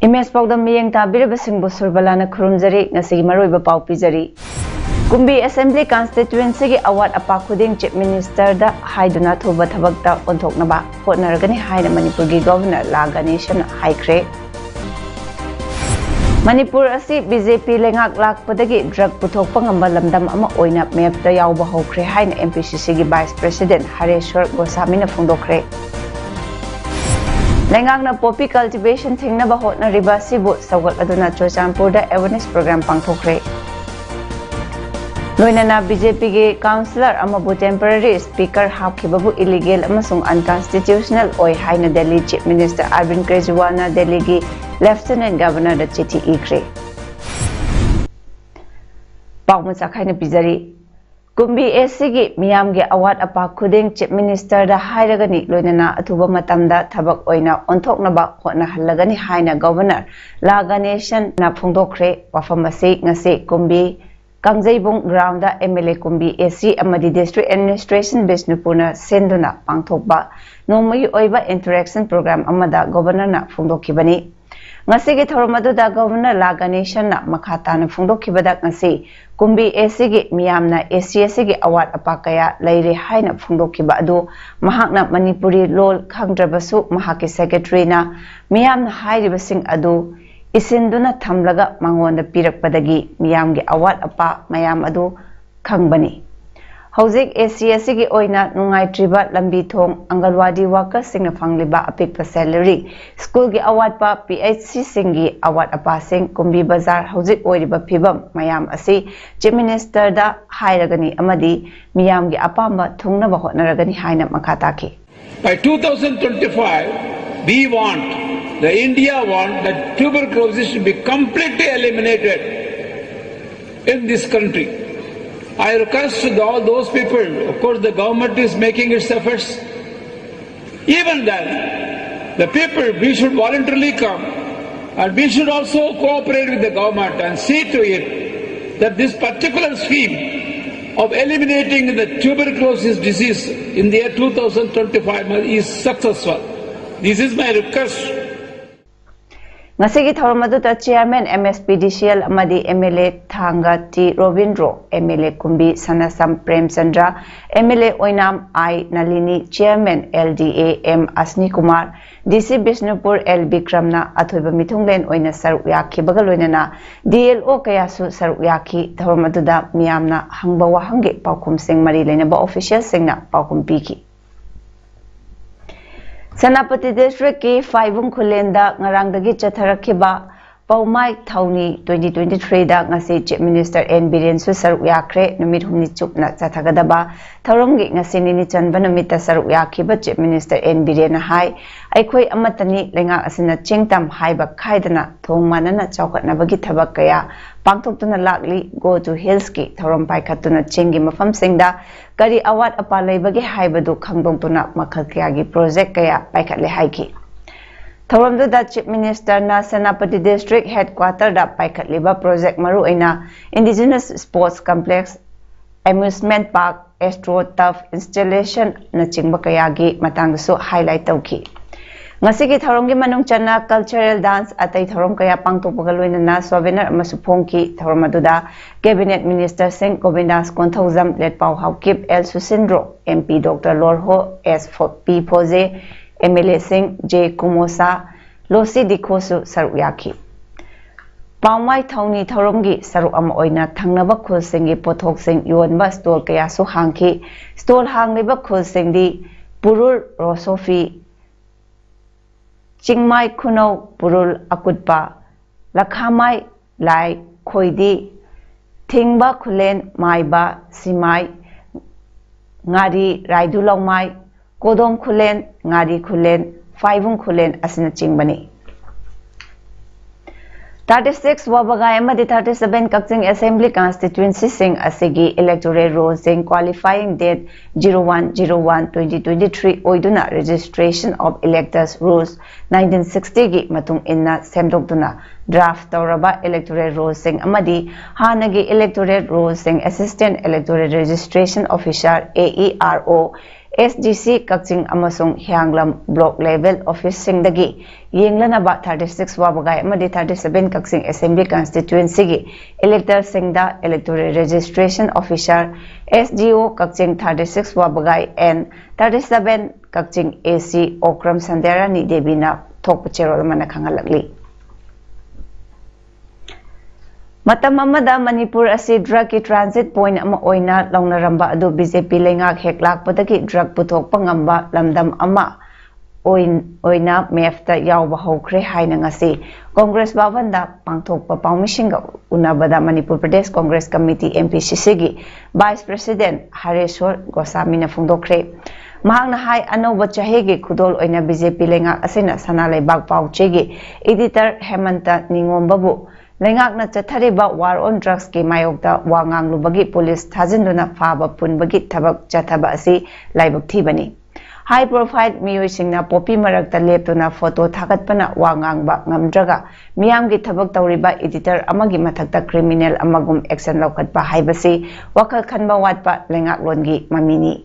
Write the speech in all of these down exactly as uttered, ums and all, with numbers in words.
Image ꯄꯥꯎꯗꯝ ꯃꯤꯠꯌꯦꯡ ꯇꯥꯕꯤꯔꯤꯕꯁꯤꯡꯕꯨ ꯁꯨꯔꯕꯂꯥꯅ ꯈꯨꯔꯨꯝꯖꯔꯤ꯫ ꯉꯁꯤꯒꯤ ꯃꯔꯨꯑꯣꯏꯕ ꯄꯥꯎ ꯄꯤꯖꯔꯤ꯫ ꯀꯨꯝꯕꯤ ꯑꯦꯁꯦꯝꯕ꯭ꯂꯤ ꯀꯟꯁꯇꯤꯇ꯭ꯋꯦꯟꯁꯤꯒꯤ ꯑꯋꯥꯠ ꯑꯄꯥ ꯈꯨꯗꯤꯡ ꯆꯤꯐ ꯃꯤꯅꯤꯁꯇꯔꯗ ꯍꯥꯏꯗꯨꯅ ꯑꯊꯨꯕ ꯊꯕꯛꯇ ꯑꯣꯟꯊꯣꯛꯅꯕ ꯍꯣꯠꯅꯔꯒꯅꯤ ꯍꯥꯏꯅ ꯃꯅꯤꯄꯨꯔꯒꯤ ꯒꯚꯔꯅꯔ ꯂꯥ ꯒꯅꯦꯁꯟꯅ ꯍꯥꯏꯈ꯭ꯔꯦ꯫ ꯃꯅꯤꯄꯨꯔ ꯑꯁꯤ ꯕꯤ ꯖꯦ ꯄꯤ ꯂꯩꯉꯥꯛ ꯂꯥꯛꯄꯗꯒꯤ ꯗ꯭ꯔꯒ ꯄꯨꯊꯣꯛꯄ ꯉꯝꯕ ꯂꯝꯗꯝ ꯑꯃ ꯑꯣꯏꯅ ꯃꯦꯞꯇ ꯌꯥꯎꯕ ꯍꯧꯈ꯭ꯔꯦ ꯍꯥꯏꯅ ꯑꯦꯝ ꯄꯤ ꯁꯤ ꯁꯤꯒꯤ ꯚꯥꯏꯁ ꯄ꯭ꯔꯦꯁꯤꯗꯦꯟꯠ ꯍꯔꯦꯁ꯭ꯋꯔ ꯒꯣꯁꯥꯃꯤꯅ ꯐꯣꯡꯗꯣꯛꯈ꯭ꯔꯦ꯫ ꯂꯩꯉꯥꯛꯅ ꯄꯣꯄꯤ ꯀꯜꯇꯤꯚꯦꯁꯟ ꯊꯤꯡꯅꯕ ꯍꯣꯠꯅꯔꯤꯕ ꯑꯁꯤꯕꯨ ꯁꯧꯒꯠꯂꯗꯨꯅ ꯆꯨꯔꯆꯥꯟꯄꯨꯔꯗ ꯑꯦꯋꯦꯔꯅꯦꯁ ꯄ꯭ꯔꯣꯒ꯭ꯔꯥꯝ ꯄꯥꯡꯊꯣꯛꯈ꯭ꯔꯦ꯫ ꯂꯣꯏꯅꯅ ꯕꯤ ꯖꯦ ꯄꯤꯒꯤ ꯀꯥꯎꯟꯁꯤꯂꯔ ꯑꯃꯕꯨ ꯇꯦꯝꯄꯔꯔꯤ ꯁ꯭ꯄꯤꯀꯔ ꯍꯥꯞꯈꯤꯕꯕꯨ ꯏꯂꯤꯒꯦꯜ ꯑꯃꯁꯨꯡ ꯑꯟꯀꯟꯁꯇꯤꯇ꯭ꯌꯨꯁꯅꯦꯜ ꯑꯣꯏ ꯍꯥꯏꯅ ꯗꯦꯜꯂꯤ ꯆꯤꯐ ꯃꯤꯅꯤꯁꯇꯔ ꯑꯔꯕꯤꯟꯗ ꯀꯦꯖ꯭ꯔꯤꯋꯥꯜꯅ ꯗꯦꯜꯂꯤꯒꯤ ꯂꯦꯐꯇꯤꯅꯦꯟꯠ ꯒꯚꯔꯅꯔꯗ ꯆꯤꯊꯤ ꯏꯈ꯭ꯔꯦ꯫ ꯄꯥꯎ ꯃꯆꯥ ꯈꯥꯏꯅ ꯄꯤꯖꯔꯤ꯫ ꯀꯨꯝꯕꯤ ꯑꯦꯁ ꯁꯤꯒꯤ ꯃꯤꯌꯥꯝꯒꯤ ꯑꯋꯥꯠ ꯑꯄꯥ ꯈꯨꯗꯤꯡ ꯆꯤꯐ ꯃꯤꯅꯤꯁꯇꯔꯗ ꯍꯥꯏꯔꯒꯅꯤ, ꯂꯣꯏꯅꯅ ꯑꯊꯨꯕ ꯃꯇꯝꯗ ꯊꯕꯛ ꯑꯣꯏꯅ ꯑꯣꯟꯊꯣꯛꯅꯕ ꯍꯣꯠꯅꯍꯜꯂꯒꯅꯤ ꯍꯥꯏꯅ ꯒꯚꯔꯅꯔ ꯂꯥ ꯒꯅꯦꯁꯟꯅ ꯐꯣꯡꯗꯣꯛꯈ꯭ꯔꯦ꯫ ꯋꯥꯐꯝ ꯑꯁꯤ ꯉꯁꯤ ꯀꯨꯝꯕꯤ ꯀꯥꯡꯖꯩꯕꯨꯡ ꯒ꯭ꯔꯥꯎꯟꯗ ꯑꯦꯝ ꯑꯦꯜ ꯑꯦ ꯀꯨꯝꯕꯤ ꯑꯦ ꯁꯤ ꯑꯃꯗꯤ ꯗꯤꯁꯇ꯭ꯔꯤꯛ ꯑꯦꯗꯃꯤꯅꯤꯁꯇ꯭ꯔꯦꯁꯟ ꯕꯤꯁꯅꯨꯄꯨꯔꯅ ꯁꯤꯟꯗꯨꯅ ꯄꯥꯡꯊꯣꯛꯄ ꯅꯣꯡꯃꯒꯤ ꯑꯣꯏꯕ ꯏꯟꯇꯔꯦꯛꯁꯟ ꯄ꯭ꯔꯣꯒ꯭ꯔꯥꯝ ꯑꯃꯗ ꯒꯚꯔꯅꯔꯅ ꯐꯣꯡꯗꯣꯛꯈꯤꯕꯅꯤ꯫ ꯉꯁꯤꯒꯤ ꯊꯧꯔꯝ ꯑꯗꯨꯗ ꯒꯚꯔꯅꯔ ꯂꯥ ꯒꯅꯦꯁꯟꯅ ꯃꯈꯥ ꯇꯥꯅ ꯐꯣꯡꯗꯣꯛꯈꯤꯕꯗ, ꯉꯁꯤ ꯀꯨꯝꯕꯤ ꯑꯦ ꯁꯤꯒꯤ ꯃꯤꯌꯥꯝꯅ ꯑꯦ ꯁꯤ ꯑꯦꯁ ꯁꯤꯒꯤ ꯑꯋꯥꯠ ꯑꯄꯥ ꯀꯌꯥ ꯂꯩꯔꯦ ꯍꯥꯏꯅ ꯐꯣꯡꯗꯣꯛꯈꯤꯕ ꯑꯗꯨ ꯃꯍꯥꯛꯅ ꯃꯅꯤꯄꯨꯔꯤ ꯂꯣꯜ ꯈꯪꯗ꯭ꯔꯕꯁꯨ ꯃꯍꯥꯛꯀꯤ ꯁꯦꯀ꯭ꯔꯦꯇꯔꯤꯅ ꯃꯤꯌꯥꯝꯅ ꯍꯥꯏꯔꯤꯕꯁꯤꯡ ꯑꯗꯨ ꯏꯁꯤꯟꯗꯨꯅ ꯊꯝꯂꯒ ꯃꯉꯣꯟꯗ ꯄꯤꯔꯛꯄꯗꯒꯤ ꯃꯤꯌꯥꯝꯒꯤ ꯑꯋꯥꯠ ꯑꯄꯥ ꯃꯌꯥꯝ ꯑꯗꯨ ꯈꯪꯕꯅꯤ꯫ ꯍꯧꯖꯤꯛ ꯑꯦ ꯁꯤ ꯑꯦꯁ ꯁꯤꯒꯤ ꯑꯣꯏꯅ ꯅꯨꯡꯉꯥꯏꯇ꯭ꯔꯤꯕ ꯂꯝꯕꯤ ꯊꯣꯡ, ꯑꯪꯒꯜꯋꯥꯗꯤ ꯋꯥꯀꯔꯁꯤꯡꯅ ꯐꯪꯂꯤꯕ ꯑꯄꯤꯛꯄ ꯁꯦꯂꯔꯤ, ꯁ꯭ꯀꯨꯜꯒꯤ ꯑꯋꯥꯠꯄ, ꯄꯤ ꯑꯩꯆ ꯁꯤꯁꯤꯡꯒꯤ ꯑꯋꯥꯠ ꯑꯄꯥꯁꯤꯡ, ꯀꯨꯝꯕꯤ ꯕꯖꯥꯔ ꯍꯧꯖꯤꯛ ꯑꯣꯏꯔꯤꯕ ꯐꯤꯕꯝ ꯃꯌꯥꯝ ꯑꯁꯤ ꯆꯤꯐ ꯃꯤꯅꯤꯁꯇꯔꯗ ꯍꯥꯏꯔꯒꯅꯤ ꯑꯃꯗꯤ ꯃꯤꯌꯥꯝꯒꯤ ꯑꯄꯥꯝꯕ ꯊꯨꯡꯅꯕ ꯍꯣꯠꯅꯔꯒꯅꯤ ꯍꯥꯏꯅ ꯃꯈꯥ ꯇꯥꯈꯤ꯫ By two thousand twenty-five, We want, the India want that tuberculosis should be completely eliminated in this country. I request to all those people, of course, the government is making its efforts. Even then, the people, we should voluntarily come and we should also cooperate with the government and see to it that this particular scheme of eliminating the tuberculosis disease in the year two thousand twenty-five is successful. This is my request. ꯉꯁꯤꯒꯤ ꯊꯧꯔꯝ ꯑꯗꯨꯗ Chairman M S P D C L ꯑꯃꯗꯤ M L A Thanga T Robindro, M L A Kumbi Sanasam Premchandra, M L A Oinam I Nalini, Chairman L D A M Ashni Kumar, D C Bishnupur L ꯕꯤꯀ꯭ꯔꯝꯅ ꯑꯊꯣꯏꯕ ꯃꯤꯊꯨꯡꯂꯦꯟ ꯑꯣꯏꯅ ꯁꯔꯨꯛ ꯌꯥꯈꯤꯕꯒ ꯂꯣꯏꯅꯅ D L O ꯀꯌꯥꯁꯨ ꯁꯔꯨꯛ ꯌꯥꯈꯤ꯫ ꯊꯧꯔꯝ ꯑꯗꯨꯗ ꯃꯤꯌꯥꯝꯅ ꯍꯪꯕ ꯋꯥꯍꯪꯒꯤ ꯄꯥꯎꯈꯨꯝꯁꯤꯡ ꯃꯔꯤ ꯂꯩꯅꯕ officialꯁꯤꯡꯅ ꯄꯥꯎꯈꯨꯝ ꯄꯤꯈꯤ꯫ ꯁꯦꯅꯥꯄꯇꯤ districtꯀꯤ ꯐꯥꯏꯕꯨꯡ ꯈꯨꯂꯦꯟꯗ ꯉꯔꯥꯡꯗꯒꯤ ꯆꯠꯊꯔꯛꯈꯤꯕ ꯄꯧꯃꯥꯏ ꯊꯧꯅꯤ twenty twenty-threeꯗ ꯉꯁꯤ Chief Minister N ꯕꯤꯔꯦꯟꯁꯨ ꯁꯔꯨꯛ ꯌꯥꯈ꯭ꯔꯦ꯫ ꯅꯨꯃꯤꯠ ꯍꯨꯝꯅꯤ ꯆꯨꯞꯅ ꯆꯠꯊꯒꯗꯕ ꯊꯧꯔꯝꯒꯤ ꯉꯁꯤ ꯅꯤꯅꯤ ꯆꯟꯕ ꯅꯨꯃꯤꯠꯇ ꯁꯔꯨꯛ ꯌꯥꯈꯤꯕ Chief Minister N ꯕꯤꯔꯦꯟꯅ ꯍꯥꯏ, ꯑꯩꯈꯣꯏ ꯑꯃꯠꯇꯅꯤ, ꯂꯩꯉꯥꯛ ꯑꯁꯤꯅ ꯆꯤꯡ ꯇꯝ ꯍꯥꯏꯕ ꯈꯥꯏꯗꯅ ꯊꯣꯡ ꯃꯥꯟꯅꯅ ꯆꯥꯎꯈꯠꯅꯕꯒꯤ ꯊꯕꯛ ꯀꯌꯥ ꯄꯥꯡꯊꯣꯛꯇꯨꯅ ꯂꯥꯛꯂꯤ꯫ Go to Hillsꯀꯤ ꯊꯧꯔꯝ ꯄꯥꯏꯈꯠꯇꯨꯅ ꯆꯤꯡꯒꯤ ꯃꯐꯝꯁꯤꯡꯗ ꯀꯔꯤ ꯑꯋꯥꯠ ꯑꯄꯥ ꯂꯩꯕꯒꯦ ꯍꯥꯏꯕꯗꯨ ꯈꯪꯗꯣꯛꯇꯨꯅ ꯃꯈꯜ ꯀꯌꯥꯒꯤ project ꯀꯌꯥ ꯄꯥꯏꯈꯠꯂꯦ ꯍꯥꯏꯈꯤ꯫ ꯊꯧꯔꯝꯗꯨꯗ Chief Ministerꯅ ꯁꯦꯅꯥꯄꯇꯤ district headquarterꯗ ꯄꯥꯏꯈꯠꯂꯤꯕ project ꯃꯔꯨꯑꯣꯏꯅ Indigenous Sports Complex, Amusement Park, Astro Turf Installationꯅꯆꯤꯡꯕ ꯀꯌꯥꯒꯤ ꯃꯇꯥꯡꯗꯁꯨ highlight ꯇꯧꯈꯤ꯫ ꯉꯁꯤꯒꯤ ꯊꯧꯔꯝꯒꯤ ꯃꯅꯨꯡ ꯆꯟꯅ cultural dance, ꯑꯇꯩ ꯊꯧꯔꯝ ꯀꯌꯥ ꯄꯥꯡꯊꯣꯛꯄꯒ ꯂꯣꯏꯅꯅ souvenir ꯑꯃꯁꯨ ꯐꯣꯡꯈꯤ꯫ ꯊꯧꯔꯝ ꯑꯗꯨꯗ Cabinet Ministerꯁꯤꯡ Govindas Konthoujam, Letpao Haokip, L Susindro, M P Doctor Lorho, S ꯐꯣ-, P ꯐꯣꯖꯦ, M L Aꯁꯤꯡ ꯖꯦ ꯀꯨꯃꯣꯁꯥ, ꯂꯣꯁꯤ ꯗꯤꯈꯣꯁꯨ ꯁꯔꯨꯛ ꯌꯥꯈꯤ꯫ ꯄꯥꯎꯃꯥꯏ ꯊꯧꯅꯤ ꯊꯧꯔꯝꯒꯤ ꯁꯔꯨꯛ ꯑꯃ ꯑꯣꯏꯅ ꯊꯪꯅꯕ ꯈꯨꯜꯁꯤꯡꯒꯤ ꯄꯣꯠꯊꯣꯛꯁꯤꯡ ꯌꯣꯟꯕ stall ꯀꯌꯥꯁꯨ ꯍꯥꯡꯈꯤ꯫ Stall ꯍꯥꯡꯂꯤꯕ ꯈꯨꯜꯁꯤꯡꯗꯤ ꯄꯨꯔꯨꯜ ꯔꯣꯁꯣꯐꯤ, ꯆꯤꯡꯃꯥꯏ ꯈꯨꯅꯧ ꯄꯨꯔꯨꯜ ꯑꯀꯨꯠꯄ, ꯂꯈꯥꯃꯥꯏ ꯂꯥꯏ ꯈꯣꯏꯗꯤ, ꯊꯤꯡꯕ ꯈꯨꯂꯦꯟ ꯃꯥꯏꯕ ꯁꯤꯃꯥꯏ, ꯉꯥꯔꯤ ꯔꯥꯏꯗꯨ ꯂꯧꯃꯥꯏ, ꯀꯣꯗꯣꯝ ꯈꯨꯂꯦꯟ, ꯉꯥꯔꯤ ꯈꯨꯂꯦꯟ, ꯐꯥꯏꯕꯨꯡ ꯈꯨꯂꯦꯟ ꯑꯁꯤꯅꯆꯤꯡꯕꯅꯤ꯫ Thirty six ꯋꯥꯕꯒꯥꯏ ꯑꯃꯗꯤ thirty seven ꯀꯛꯆꯤꯡ Assembly Constituency ꯁꯤꯡ ꯑꯁꯤꯒꯤ electoral roll ꯁꯤꯡ qualifying date zero one zero one twenty twenty three ꯑꯣꯏꯗꯨꯅ Registration of Electors Rules nineteen sixty ꯒꯤ ꯃꯇꯨꯡ ꯏꯟꯅ ꯁꯦꯝꯗꯣꯛꯇꯨꯅ draft ꯇꯧꯔꯕ electoral roll ꯁꯤꯡ ꯑꯃꯗꯤ ꯍꯥꯟꯅꯒꯤ electoral roll ꯁꯤꯡ Assistant Electoral Registration Officer, A E R O, S D C ꯀꯛꯆꯤꯡ ꯑꯃꯁꯨꯡ ꯍꯤꯌꯥꯡꯂꯝ block level office ꯁꯤꯡꯗꯒꯤ ꯌꯦꯡꯂꯅꯕ thirty six ꯋꯥꯕꯒꯥꯏ ꯑꯃꯗꯤ thirty seven ꯀꯛꯆꯤꯡ Assembly Constituency ꯒꯤ electors ꯁꯤꯡꯗ Electoral Registration Officer, S D O ꯀꯛꯆꯤꯡ thirty six ꯋꯥꯕꯒꯥꯏ and thirty seven Kakching A C Okram ꯁꯟꯙ꯭ꯌꯥꯔꯥꯅꯤ ꯗꯦꯕꯤꯅ ꯊꯣꯛꯄ ꯆꯦꯔꯣꯜ ꯑꯃꯅ ꯈꯪꯍꯜꯂꯛꯂꯤ꯫ ꯃꯇꯝ ꯑꯃꯗ ꯃꯅꯤꯄꯨꯔ ꯑꯁꯤ drug ꯀꯤ transit point ꯑꯃ ꯑꯣꯏꯅ ꯂꯧꯅꯔꯝꯕ ꯑꯗꯨ B J P ꯂꯩꯉꯥꯛ ꯍꯦꯛ ꯂꯥꯛꯄꯗꯒꯤ drug ꯄꯨꯊꯣꯛꯄ ꯉꯝꯕ ꯂꯝꯗꯝ ꯑꯃ ꯑꯣꯏ-, ꯑꯣꯏꯅ map ꯇ ꯌꯥꯎꯕ ꯍꯧꯈ꯭ꯔꯦ ꯍꯥꯏꯅ ꯉꯁꯤ Congress ꯚꯕꯟꯗ ꯄꯥꯡꯊꯣꯛꯄ ꯄꯥꯎꯃꯤꯁꯤꯡꯒ ꯎꯅꯕꯗ Manipur Pradesh Congress Committee, M P C C ꯒꯤ Vice President ꯍꯔꯦꯁ꯭ꯋꯔ ꯒꯣꯁꯥꯃꯤꯅ ꯐꯣꯡꯗꯣꯛꯈ꯭ꯔꯦ꯫ ꯃꯍꯥꯛꯅ ꯍꯥꯏ, ꯑꯅꯧꯕ ꯆꯍꯤꯒꯤ ꯈꯨꯗꯣꯜ ꯑꯣꯏꯅ B J P ꯂꯩꯉꯥꯛ ꯑꯁꯤꯅ ꯁꯅꯥ ꯂꯩꯕꯥꯛ ꯄꯥꯎꯆꯦꯒꯤ editor ꯍꯦꯃꯟꯇ ꯅꯤꯉꯣꯝꯕꯕꯨ ꯂꯩꯉꯥꯛꯅ ꯆꯠꯊꯔꯤꯕ war on drugs ꯀꯤ ꯃꯥꯌꯣꯛꯇ ꯋꯥ ꯉꯥꯡꯂꯨꯕꯒꯤ ꯄꯨꯂꯤꯁ ꯊꯥꯖꯤꯟꯗꯨꯅ ꯐꯥꯕ ꯄꯨꯟꯕꯒꯤ ꯊꯕꯛ ꯆꯠꯊꯕ ꯑꯁꯤ ꯂꯥꯏꯕꯛ ꯊꯤꯕꯅꯤ꯫ High profile ꯃꯤꯑꯣꯏꯁꯤꯡꯅ ꯄꯣꯄꯤ ꯃꯔꯛꯇ ꯂꯦꯞꯇꯨꯅ photo ꯊꯥꯒꯠꯄꯅ ꯋꯥ ꯉꯥꯡꯕ ꯉꯝꯗ꯭ꯔꯒ ꯃꯤꯌꯥꯝꯒꯤ ꯊꯕꯛ ꯇꯧꯔꯤꯕ editor ꯑꯃꯒꯤ ꯃꯊꯛꯇ criminal ꯑꯃꯒꯨꯝ action ꯂꯧꯈꯠꯄ ꯍꯥꯏꯕꯁꯤ ꯋꯥꯈꯜ ꯈꯟꯕ ꯋꯥꯠꯄ ꯂꯩꯉꯥꯛꯂꯣꯟꯒꯤ ꯃꯃꯤꯅꯤ꯫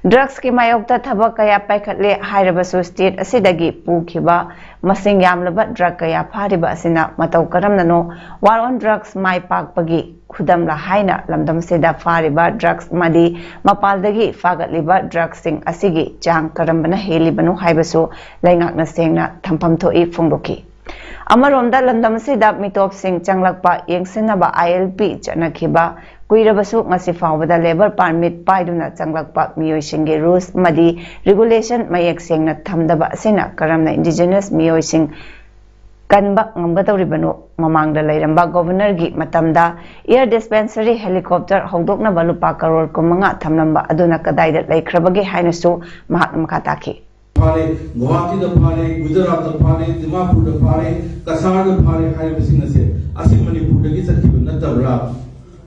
Drugs ꯀꯤ ꯃꯥꯌꯣꯛꯇ ꯊꯕꯛ ꯀꯌꯥ ꯄꯥꯏꯈꯠꯂꯦ ꯍꯥꯏꯔꯕꯁꯨ state ꯑꯁꯤꯗꯒꯤ ꯄꯨꯈꯤꯕ ꯃꯁꯤꯡ ꯌꯥꯝꯂꯕ drug ꯀꯌꯥ ꯐꯥꯔꯤꯕ ꯑꯁꯤꯅ ꯃꯇꯧ ꯀꯔꯝꯅꯅꯣ war on drugs ꯃꯥꯏ ꯄꯥꯛꯄꯒꯤ ꯈꯨꯗꯝꯂ ꯍꯥꯏꯅ ꯂꯝꯗꯝꯁꯤꯗ ꯐꯥꯔꯤꯕ drugs ꯑꯃꯗꯤ ꯃꯄꯥꯜꯗꯒꯤ ꯐꯥꯒꯠꯂꯤꯕ drugs ꯁꯤꯡ ꯑꯁꯤꯒꯤ ꯆꯥꯡ ꯀꯔꯝꯕꯅ ꯍꯦꯜꯂꯤꯕꯅꯣ ꯍꯥꯏꯕꯁꯨ ꯂꯩꯉꯥꯛꯅ ꯁꯦꯡꯅ ꯊꯝꯐꯝ ꯊꯣꯛꯏ ꯐꯣꯡꯗꯣꯛꯈꯤ꯫ ꯑꯃꯔꯣꯝꯗ ꯂꯝꯗꯝ ꯑꯁꯤꯗ ꯃꯤꯇꯣꯞꯁꯤꯡ ꯆꯪꯂꯛꯄ ꯌꯦꯡꯁꯤꯟꯅꯕ I L P ꯆꯠꯅꯈꯤꯕ ꯀꯨꯏꯔꯕꯁꯨ ꯉꯁꯤ ꯐꯥꯎꯕꯗ labour permit ꯄꯥꯏꯗꯨꯅ ꯆꯪꯂꯛꯄ ꯃꯤꯑꯣꯏꯁꯤꯡꯒꯤ rules ꯑꯃꯗꯤ regulation ꯃꯌꯦꯛ ꯁꯦꯡꯅ ꯊꯝꯗꯕ ꯑꯁꯤꯅ ꯀꯔꯝꯅ indigenous ꯃꯤꯑꯣꯏꯁꯤꯡ ꯀꯟꯕ ꯉꯝꯒꯗꯧꯔꯤꯕꯅꯣ? ꯃꯃꯥꯡꯗ ꯂꯩꯔꯝꯕ Governor ꯒꯤ ꯃꯇꯝꯗ air dispensary helicopter ꯍꯧꯗꯣꯛꯅꯕ ꯂꯨꯄꯥ ꯀꯔꯣꯔ ꯀꯨꯟꯃꯉꯥ ꯊꯝꯂꯝꯕ ꯑꯗꯨꯅ ꯀꯗꯥꯏꯗ ꯂꯩꯈ꯭ꯔꯕꯒꯦ ꯍꯥꯏꯅꯁꯨ ꯃꯍꯥꯛꯅ ꯃꯈꯥ ꯇꯥꯈꯤ꯫ ꯐꯥꯔꯦ, ꯒꯨꯋꯥꯍꯥꯇꯤꯗ ꯐꯥꯔꯦ, ꯒꯨꯖꯔꯥꯠꯇ ꯐꯥꯔꯦ, ꯗꯤꯃꯥꯄꯨꯔꯗ ꯐꯥꯔꯦ, ꯀꯁꯥꯔꯗ ꯐꯥꯔꯦ ꯍꯥꯏꯔꯤꯕꯁꯤꯡ ꯑꯁꯦ ꯑꯁꯤ ꯃꯅꯤꯄꯨꯔꯗꯒꯤ ꯆꯠꯈꯤꯕ ꯅꯠꯇꯕ꯭ꯔꯥ?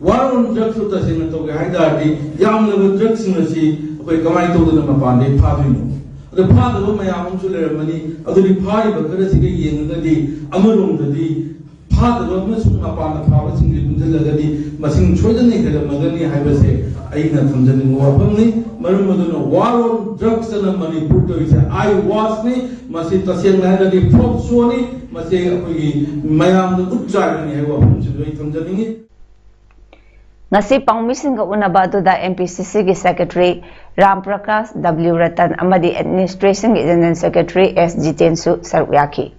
War on drugs ꯇꯨ ꯇꯁꯦꯡꯅ ꯇꯧꯒꯦ ꯍꯥꯏ ꯇꯥꯔꯗꯤ ꯌꯥꯝꯂꯕ drugs ꯁꯤꯡ ꯑꯁꯤ ꯑꯩꯈꯣꯏ ꯀꯃꯥꯏꯅ ꯇꯧꯗꯅ ꯃꯄꯥꯟꯗꯒꯤ ꯐꯥꯗꯣꯏꯅꯣ? ꯑꯗꯣ ꯐꯥꯗꯕ ꯃꯌꯥꯝ ꯑꯃꯁꯨ ꯂꯩꯔꯝꯃꯅꯤ꯫ ꯑꯗꯨꯗꯤ ꯐꯥꯔꯤꯕ ꯈꯔꯁꯤꯒ ꯌꯦꯡꯉꯒꯗꯤ ꯑꯃꯔꯣꯝꯗꯗꯤ ꯐꯥꯗꯕ ꯑꯃꯁꯨꯡ ꯃꯄꯥꯟꯗ ꯐꯥꯕꯁꯤꯡꯁꯤ ꯄꯨꯟꯁꯤꯜꯂꯒꯗꯤ ꯃꯁꯤꯡ ꯁꯣꯏꯗꯅ ꯍꯦꯜꯂꯝꯃꯒꯅꯤ ꯍꯥꯏꯕꯁꯦ ꯑꯩꯅ ꯊꯝꯖꯅꯤꯡꯕ ꯋꯥꯐꯝꯅꯤ꯫ ꯃꯔꯝ ꯑꯗꯨꯅ War on drugs ꯑꯅ ꯃꯅꯤꯄꯨꯔ ꯇꯧꯔꯤꯁꯦ eyewash ꯅꯤ꯫ ꯃꯁꯤ ꯇꯁꯦꯡꯅ ꯍꯥꯏꯔꯒꯗꯤ fraud show ꯅꯤ꯫ ꯃꯁꯤ ꯑꯩꯈꯣꯏꯒꯤ ꯃꯌꯥꯝꯗ ꯎꯠ ꯆꯥꯏꯕꯅꯤ ꯍꯥꯏꯕ ꯋꯥꯐꯝꯁꯤꯁꯨ ꯑꯩ ꯊꯝꯖꯅꯤꯡꯉꯤ꯫ ꯉꯁꯤ ꯄꯥꯎꯃꯤꯁꯤꯡꯒ ꯎꯅꯕ ꯑꯗꯨꯗ M P C C ꯒꯤ Secretary ꯔꯥꯝ ꯄ꯭ꯔꯀꯥꯁ W ꯔꯇꯟ ꯑꯃꯗꯤ Administration ꯒꯤ General Secretary S ꯖꯤꯇꯦꯟꯁꯨ ꯁꯔꯨꯛ ꯌꯥꯈꯤ꯫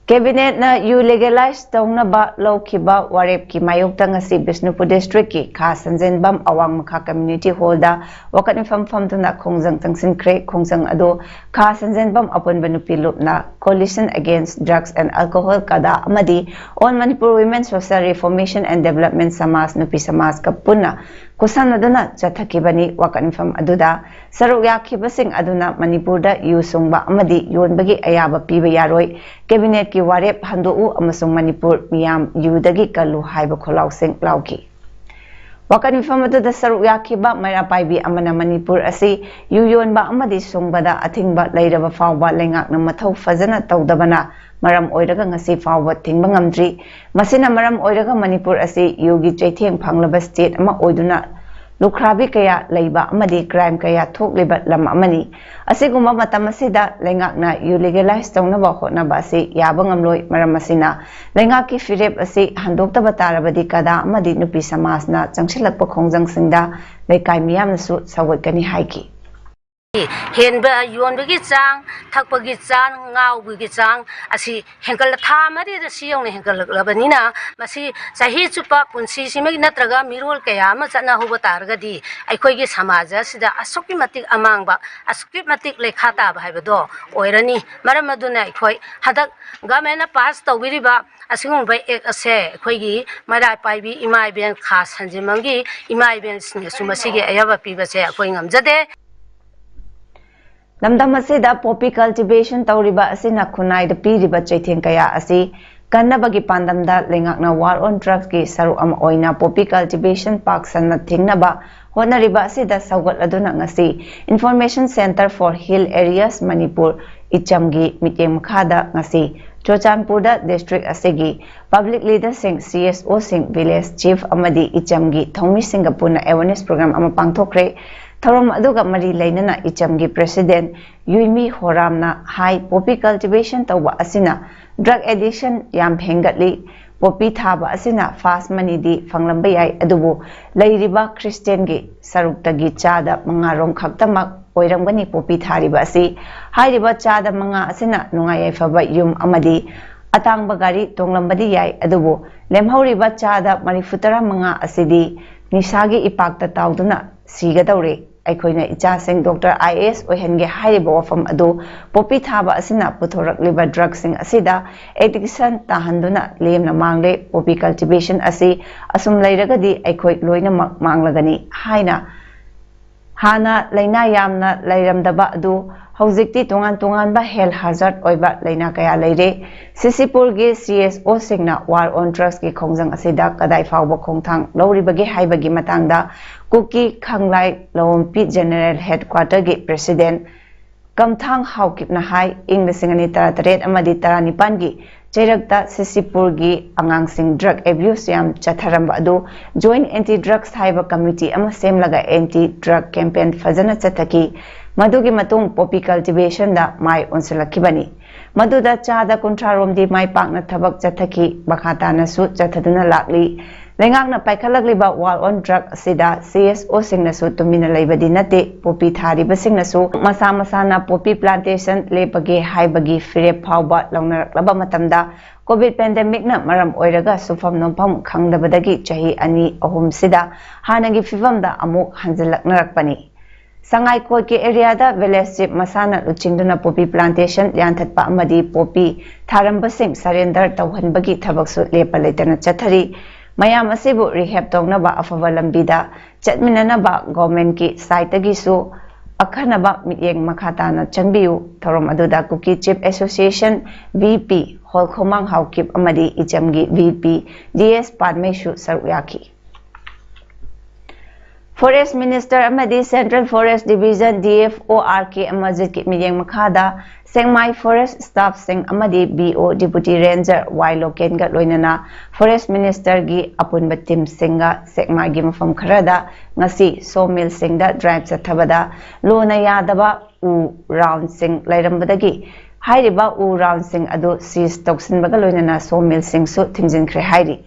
Cabinet ꯅ ꯌꯨ legalize ꯇꯧꯅꯕ ꯂꯧꯈꯤꯕ ꯋꯥꯔꯦꯞꯀꯤ ꯃꯥꯌꯣꯛꯇ ꯉꯁꯤ ꯕꯤꯁꯅꯨꯄꯨꯔ district ꯀꯤ ꯈꯥ ꯁꯟꯖꯦꯟꯕꯝ ꯑꯋꯥꯡ ꯃꯈꯥ community hall ꯗ ꯋꯥꯀꯠ ꯃꯤꯐꯝ ꯐꯝꯗꯨꯅ ꯈꯣꯡꯖꯪ ꯆꯪꯁꯤꯟꯈ꯭ꯔꯦ꯫ ꯈꯣꯡꯖꯪ ꯑꯗꯨ ꯈꯥ ꯁꯟꯖꯦꯟꯕꯝ ꯑꯄꯨꯟꯕ ꯅꯨꯄꯤ ꯂꯨꯞꯅ Coalition Against Drugs and Alcohol, ꯀꯗꯥ, ꯑꯃꯗꯤ All Manipur Women Social Reformation and Development ꯁꯃꯥꯖ ꯅꯨꯄꯤ ꯁꯃꯥꯖꯀ ꯄꯨꯟꯅ ꯈꯨꯠꯁꯝꯅꯗꯨꯅ ꯆꯠꯊꯈꯤꯕꯅꯤ꯫ ꯋꯥꯀꯠ ꯃꯤꯐꯝ ꯑꯗꯨꯗ ꯁꯔꯨꯛ ꯌꯥꯈꯤꯕꯁꯤꯡ ꯑꯗꯨꯅ ꯃꯅꯤꯄꯨꯔꯗ ꯌꯨ ꯁꯨꯡꯕ ꯑꯃꯗꯤ ꯌꯣꯟꯕꯒꯤ ꯑꯌꯥꯕ ꯄꯤꯕ ꯌꯥꯔꯣꯏ, cabinet ꯀꯤ ꯋꯥꯔꯦꯞ ꯍꯟꯗꯣꯛꯎ ꯑꯃꯁꯨꯡ ꯃꯅꯤꯄꯨꯔ ꯃꯤꯌꯥꯝ ꯌꯨꯗꯒꯤ ꯀꯜꯂꯨ ꯍꯥꯏꯕ ꯈꯣꯜꯂꯥꯎꯁꯤꯡ ꯂꯥꯎꯈꯤ꯫ ꯋꯥꯀꯠ ꯃꯤꯐꯝ ꯑꯗꯨꯗ ꯁꯔꯨꯛ ꯌꯥꯈꯤꯕ ꯃꯩꯔꯥ ꯄꯥꯏꯕꯤ ꯑꯃꯅ ꯃꯅꯤꯄꯨꯔ ꯑꯁꯤ ꯌꯨ ꯌꯣꯟꯕ ꯑꯃꯗꯤ ꯁꯨꯡꯕꯗ ꯑꯊꯤꯡꯕ ꯂꯩꯔꯕ ꯐꯥꯎꯕ ꯂꯩꯉꯥꯛꯅ ꯃꯊꯧ ꯐꯖꯅ ꯇꯧꯗꯕꯅ ꯃꯔꯝ ꯑꯣꯏꯔꯒ ꯉꯁꯤ ꯐꯥꯎꯕ ꯊꯤꯡꯕ ꯉꯝꯗ꯭ꯔꯤ꯫ ꯃꯁꯤꯅ ꯃꯔꯝ ꯑꯣꯏꯔꯒ ꯃꯅꯤꯄꯨꯔ ꯑꯁꯤ ꯌꯨꯒꯤ ꯆꯩꯊꯦꯡ ꯐꯪꯂꯕ state ꯑꯃ ꯑꯣꯏꯗꯨꯅ ꯂꯨꯈ꯭ꯔꯥꯕꯤ ꯀꯌꯥ ꯂꯩꯕ ꯑꯃꯗꯤ crime ꯀꯌꯥ ꯊꯣꯛꯂꯤꯕ ꯂꯝ ꯑꯃꯅꯤ꯫ ꯑꯁꯤꯒꯨꯝꯕ ꯃꯇꯝ ꯑꯁꯤꯗ ꯂꯩꯉꯥꯛꯅ ꯌꯨ legalize ꯇꯧꯅꯕ ꯍꯣꯠꯅꯕ ꯑꯁꯤ ꯌꯥꯕ ꯉꯝꯂꯣꯏ꯫ ꯃꯔꯝ ꯑꯁꯤꯅ ꯂꯩꯉꯥꯛꯀꯤ ꯐꯤꯔꯦꯞ ꯑꯁꯤ ꯍꯟꯗꯣꯛꯇꯕ ꯇꯥꯔꯕꯗꯤ ꯀꯗꯥ ꯑꯃꯗꯤ ꯅꯨꯄꯤ ꯁꯃꯥꯖꯅ ꯆꯪꯁꯤꯜꯂꯛꯄ ꯈꯣꯡꯖꯪꯁꯤꯡꯗ ꯂꯩꯀꯥꯏ ꯃꯤꯌꯥꯝꯅꯁꯨ ꯁꯧꯒꯠꯀꯅꯤ ꯍꯥꯏꯈꯤ꯫ ꯍꯦꯟꯕ ꯌꯣꯟꯕꯒꯤ ꯆꯥꯡ, ꯊꯛꯄꯒꯤ ꯆꯥꯡ, ꯉꯥꯎꯕꯒꯤ ꯆꯥꯡ ꯑꯁꯤ ꯍꯦꯟꯒꯠꯂ-, ꯊꯥ ꯃꯔꯤꯗ ꯁꯤ ꯌꯧꯅ ꯍꯦꯟꯒꯠꯂꯛꯂꯕꯅꯤꯅ, ꯃꯁꯤ ꯆꯍꯤ ꯆꯨꯞꯄ ꯄꯨꯟꯁꯤꯁꯤꯃꯒꯤ ꯅꯠꯇ꯭ꯔꯒ ꯃꯤꯔꯣꯜ ꯀꯌꯥ ꯑꯃ ꯆꯠꯅꯍꯧꯕ ꯇꯥꯔꯒꯗꯤ, ꯑꯩꯈꯣꯏꯒꯤ ꯁꯃꯥꯖ ꯑꯁꯤꯗ ꯑꯁꯨꯛꯀꯤ ꯃꯇꯤꯛ ꯑꯃꯥꯡꯕ, ꯑꯁꯨꯛꯀꯤ ꯃꯇꯤꯛ ꯂꯩꯈꯥ ꯇꯥꯕ ꯍꯥꯏꯕꯗꯣ ꯑꯣꯏꯔꯅꯤ꯫ ꯃꯔꯝ ꯑꯗꯨꯅ ꯑꯩꯈꯣꯏ ꯍꯟꯗꯛ government ꯅ pass ꯇꯧꯕꯤꯔꯤꯕ ꯑꯁꯤꯒꯨꯝꯕ act ꯑꯁꯦ ꯑꯩꯈꯣꯏꯒꯤ ꯃꯩꯔꯥ ꯄꯥꯏꯕꯤ ꯏꯃꯥ ꯏꯕꯦꯟ ꯈꯥ ꯁꯟꯖꯦꯟꯕꯝꯒꯤ ꯏꯃꯥ ꯏꯕꯦꯟꯁꯤꯡꯅꯁꯨ ꯃꯁꯤꯒꯤ ꯑꯌꯥꯕ ꯄꯤꯕꯁꯦ ꯑꯩꯈꯣꯏ ꯉꯝꯖꯗꯦ꯫ ꯂꯝꯗꯝ ꯑꯁꯤꯗ poppy cultivation ꯇꯧꯔꯤꯕ ꯑꯁꯤꯅ ꯈꯨꯟꯅꯥꯏꯗ ꯄꯤꯔꯤꯕ ꯆꯩꯊꯦꯡ ꯀꯌꯥ ꯑꯁꯤ ꯀꯟꯅꯕꯒꯤ ꯄꯥꯟꯗꯝꯗ ꯂꯩꯉꯥꯛꯅ War on Drugsꯀꯤ ꯁꯔꯨꯛ ꯑꯃ ꯑꯣꯏꯅ poppy cultivation ꯄꯥꯛ ꯁꯟꯅ ꯊꯤꯡꯅꯕ ꯍꯣꯠꯅꯔꯤꯕ ꯑꯁꯤꯗ ꯁꯧꯒꯠꯂꯗꯨꯅ ꯉꯁꯤ Information Centre for Hill Areas Manipur ꯏꯆꯝꯒꯤ ꯃꯤꯠꯌꯦꯡ ꯃꯈꯥꯗ ꯉꯁꯤ ꯆꯨꯔꯆꯥꯟꯄꯨꯔꯗ district ꯑꯁꯤꯒꯤ public leaderꯁꯤꯡ, CSOꯁꯤꯡ, village chief ꯑꯃꯗꯤ ꯏꯆꯝꯒꯤ ꯊꯧꯃꯤꯁꯤꯡꯒ ꯄꯨꯟꯅ awareness program ꯑꯃ ꯄꯥꯡꯊꯣꯛꯈ꯭ꯔꯦ꯫ ꯊꯧꯔꯝ ꯑꯗꯨꯒ ꯃꯔꯤ ꯂꯩꯅꯅ ꯏꯆꯝꯒꯤ president ꯌꯨꯏꯃꯤ ꯍꯣꯔꯥꯝꯅ ꯍꯥꯏ, poppy cultivation ꯇꯧꯕ ꯑꯁꯤꯅ drug addiction ꯌꯥꯝ ꯍꯦꯟꯒꯠꯂꯤ꯫ Poppy ꯊꯥꯕ ꯑꯁꯤꯅ fast moneyꯗꯤ ꯐꯪꯂꯝꯕ ꯌꯥꯏ, ꯑꯗꯨꯕꯨ ꯂꯩꯔꯤꯕ Christianꯒꯤ ꯁꯔꯨꯛꯇꯒꯤ ꯆꯥꯗ ꯃꯉꯥꯔꯣꯝ ꯈꯛꯇꯃꯛ ꯑꯣꯏꯔꯝꯒꯅꯤ poppy ꯊꯥꯔꯤꯕ ꯑꯁꯤ꯫ ꯍꯥꯏꯔꯤꯕ ꯆꯥꯗ ꯃꯉꯥ ꯑꯁꯤꯅ ꯅꯨꯡꯉꯥꯏ ꯌꯥꯏꯐꯕ ꯌꯨꯝ ꯑꯃꯗꯤ ꯑꯇꯥꯡꯕ ꯒꯥꯔꯤ ꯇꯣꯡꯂꯝꯕꯗꯤ ꯌꯥꯏ, ꯑꯗꯨꯕꯨ ꯂꯦꯝꯍꯧꯔꯤꯕ ꯆꯥꯗ ꯃꯔꯤꯐꯨ ꯇꯔꯥ ꯃꯉꯥ ꯑꯁꯤꯗꯤ ꯅꯤꯁꯥꯒꯤ ꯏꯄꯥꯛꯇ ꯇꯥꯎꯗꯨꯅ ꯁꯤꯒꯗꯧꯔꯦ꯫ ꯑꯩꯈꯣꯏꯅ ꯏꯆꯥꯁꯤꯡ doctor, IAS ꯑꯣꯏꯍꯟꯒꯦ ꯍꯥꯏꯔꯤꯕ ꯋꯥꯐꯝ ꯑꯗꯨ poppy ꯊꯥꯕ ꯑꯁꯤꯅ ꯄꯨꯊꯣꯔꯛꯂꯤꯕ drugꯁꯤꯡ ꯑꯁꯤꯗ addiction ꯇꯥꯍꯟꯗꯨꯅ ꯂꯦꯝꯅ ꯃꯥꯡꯂꯦ꯫ Poppy cultivation ꯑꯁꯤ ꯑꯁꯨꯝ ꯂꯩꯔꯒꯗꯤ ꯑꯩꯈꯣꯏ ꯂꯣꯏꯅꯃꯛ ꯃꯥꯡꯂꯒꯅꯤ ꯍꯥꯏꯅ ꯍꯥꯟꯅ ꯂꯥꯏꯅꯥ ꯌꯥꯝꯅ ꯂꯩꯔꯝꯗꯕ ꯑꯗꯨ ꯍꯧꯖꯤꯛꯇꯤ ꯇꯣꯉꯥꯟ ꯇꯣꯉꯥꯟꯕ health hazard ꯑꯣꯏꯕ ꯂꯥꯏꯅꯥ ꯀꯌꯥ ꯂꯩꯔꯦ꯫ ꯁꯤꯁꯤꯄꯨꯔꯒꯤ CSOꯁꯤꯡꯅ War on Drugsꯀꯤ ꯈꯣꯡꯖꯪ ꯑꯁꯤꯗ ꯀꯗꯥꯏ ꯐꯥꯎꯕ ꯈꯣꯡꯊꯥꯡ ꯂꯧꯔꯤꯕꯒꯦ ꯍꯥꯏꯕꯒꯤ ꯃꯇꯥꯡꯗ ꯀꯨꯀꯤ ꯈꯥꯡꯂꯥꯏ ꯂꯋꯝꯄꯤ General Headquarterꯒꯤ president ꯀꯝꯊꯥꯡ ꯍꯥꯎꯀꯤꯞꯅ ꯍꯥꯏ, ꯏꯪ ꯂꯤꯁꯤꯡ ꯑꯅꯤ ꯇꯔꯥꯇꯔꯦꯠ ꯑꯃꯗꯤ ꯇꯔꯥꯅꯤꯄꯥꯟꯒꯤ ꯆꯩꯔꯛꯇ ꯁꯤꯁꯤꯄꯨꯔꯒꯤ ꯑꯉꯥꯡꯁꯤꯡ drug abuse ꯌꯥꯝ ꯆꯠꯊꯔꯝꯕ ꯑꯗꯨ Joint Anti Drugs ꯍꯥꯏꯕ committee ꯑꯃ ꯁꯦꯝꯂꯒ anti drug campaign ꯐꯖꯅ ꯆꯠꯊꯈꯤ꯫ ꯃꯗꯨꯒꯤ ꯃꯇꯨꯡ poppy cultivationꯗ ꯃꯥꯏ ꯑꯣꯟꯁꯤꯜꯂꯛꯈꯤꯕꯅꯤ꯫ ꯃꯗꯨꯗ ꯆꯥꯗ ꯀꯨꯟꯊ꯭ꯔꯥ ꯔꯣꯝꯗꯤ ꯃꯥꯏ ꯄꯥꯛꯅ ꯊꯕꯛ ꯆꯠꯊꯈꯤ, ꯃꯈꯥ ꯇꯥꯅꯁꯨ ꯆꯠꯊꯗꯨꯅ ꯂꯥꯛꯂꯤ꯫ ꯂꯩꯉꯥꯛꯅ ꯄꯥꯏꯈꯠꯂꯛꯂꯤꯕ War on Drug ꯑꯁꯤꯗ CSOꯁꯤꯡꯅꯁꯨ ꯇꯨꯃꯤꯟꯅ ꯂꯩꯕꯗꯤ ꯅꯠꯇꯦ꯫ Poppy ꯊꯥꯔꯤꯕꯁꯤꯡꯅꯁꯨ ꯃꯁꯥ ꯃꯁꯥꯅ poppy plantation ꯂꯦꯞꯄꯒꯦ ꯍꯥꯏꯕꯒꯤ ꯐꯤꯔꯦꯞ ꯐꯥꯎꯕ ꯂꯧꯅꯔꯛꯂꯕ ꯃꯇꯝꯗ, COVID pandemicꯅ ꯃꯔꯝ ꯑꯣꯏꯔꯒ ꯁꯨꯐꯝ ꯅꯣꯝꯐꯝ ꯈꯪꯗꯕꯗꯒꯤ ꯆꯍꯤ ꯑꯅꯤ ꯑꯍꯨꯝꯁꯤꯗ ꯍꯥꯟꯅꯒꯤ ꯐꯤꯕꯝꯗ ꯑꯃꯨꯛ ꯍꯟꯖꯤꯜꯂꯛꯅꯔꯛꯄꯅꯤ꯫ ꯁꯉꯥꯏ ꯀꯣꯠꯀꯤ areaꯗ village chief ꯃꯁꯥꯅ ꯂꯨꯆꯤꯡꯗꯨꯅ poppy plantation ꯌꯥꯟꯊꯠꯄ ꯑꯃꯗꯤ poppy ꯊꯥꯔꯝꯕꯁꯤꯡ surrender ꯇꯧꯍꯟꯕꯒꯤ ꯊꯕꯛꯁꯨ ꯂꯦꯞꯄ ꯂꯩꯇꯅ ꯆꯠꯊꯔꯤ꯫ ꯃꯌꯥꯝ ꯑꯁꯤꯕꯨ rehab ꯇꯧꯅꯕ ꯑꯐꯕ ꯂꯝꯕꯤꯗ ꯆꯠꯃꯤꯟꯅꯅꯕ governmentꯀꯤ sideꯇꯒꯤꯁꯨ ꯑꯈꯟꯅꯕ ꯃꯤꯠꯌꯦꯡ ꯃꯈꯥ ꯇꯥꯅ ꯆꯪꯕꯤꯌꯨ꯫ ꯊꯧꯔꯝ ꯑꯗꯨꯗ Kuki Chief Association V P ꯍꯣꯜꯈꯣꯃꯥꯡ Haokip ꯑꯃꯗꯤ ꯏꯆꯝꯒꯤ V P D S ꯄꯥꯟꯃꯩꯁꯨ ꯁꯔꯨꯛ ꯌꯥꯈꯤ꯫ Forest Minister ꯑꯃꯗꯤ Central Forest Division D F O R K ꯑꯃꯔꯖꯤꯠꯀꯤ ꯃꯤꯠꯌꯦꯡ ꯃꯈꯥꯗ ꯁꯦꯛꯃꯥꯏ Forest staff ꯁꯤꯡ ꯑꯃꯗꯤ B O Deputy Ranger Y ꯂꯣꯀꯦꯟꯒ ꯂꯣꯏꯅꯅ Forest Minister ꯒꯤ ꯑꯄꯨꯟꯕ team ꯁꯤꯡꯒ ꯁꯦꯛꯃꯥꯏꯒꯤ ꯃꯐꯝ ꯈꯔꯗ ꯉꯁꯤ sawmill ꯁꯤꯡꯗ drive ꯆꯠꯊꯕꯗ ꯂꯨꯅ ꯌꯥꯗꯕ ꯎ ꯔꯥꯎꯟꯁꯤꯡ ꯂꯩꯔꯝꯕꯗꯒꯤ ꯍꯥꯏꯔꯤꯕ ꯎ ꯔꯥꯎꯟꯁꯤꯡ ꯑꯗꯨ seize ꯇꯧꯁꯤꯟꯕꯒ ꯂꯣꯏꯅꯅ sawmill ꯁꯤꯡꯁꯨ ꯊꯤꯡꯖꯤꯟꯈ꯭ꯔꯦ ꯍꯥꯏꯔꯤ꯫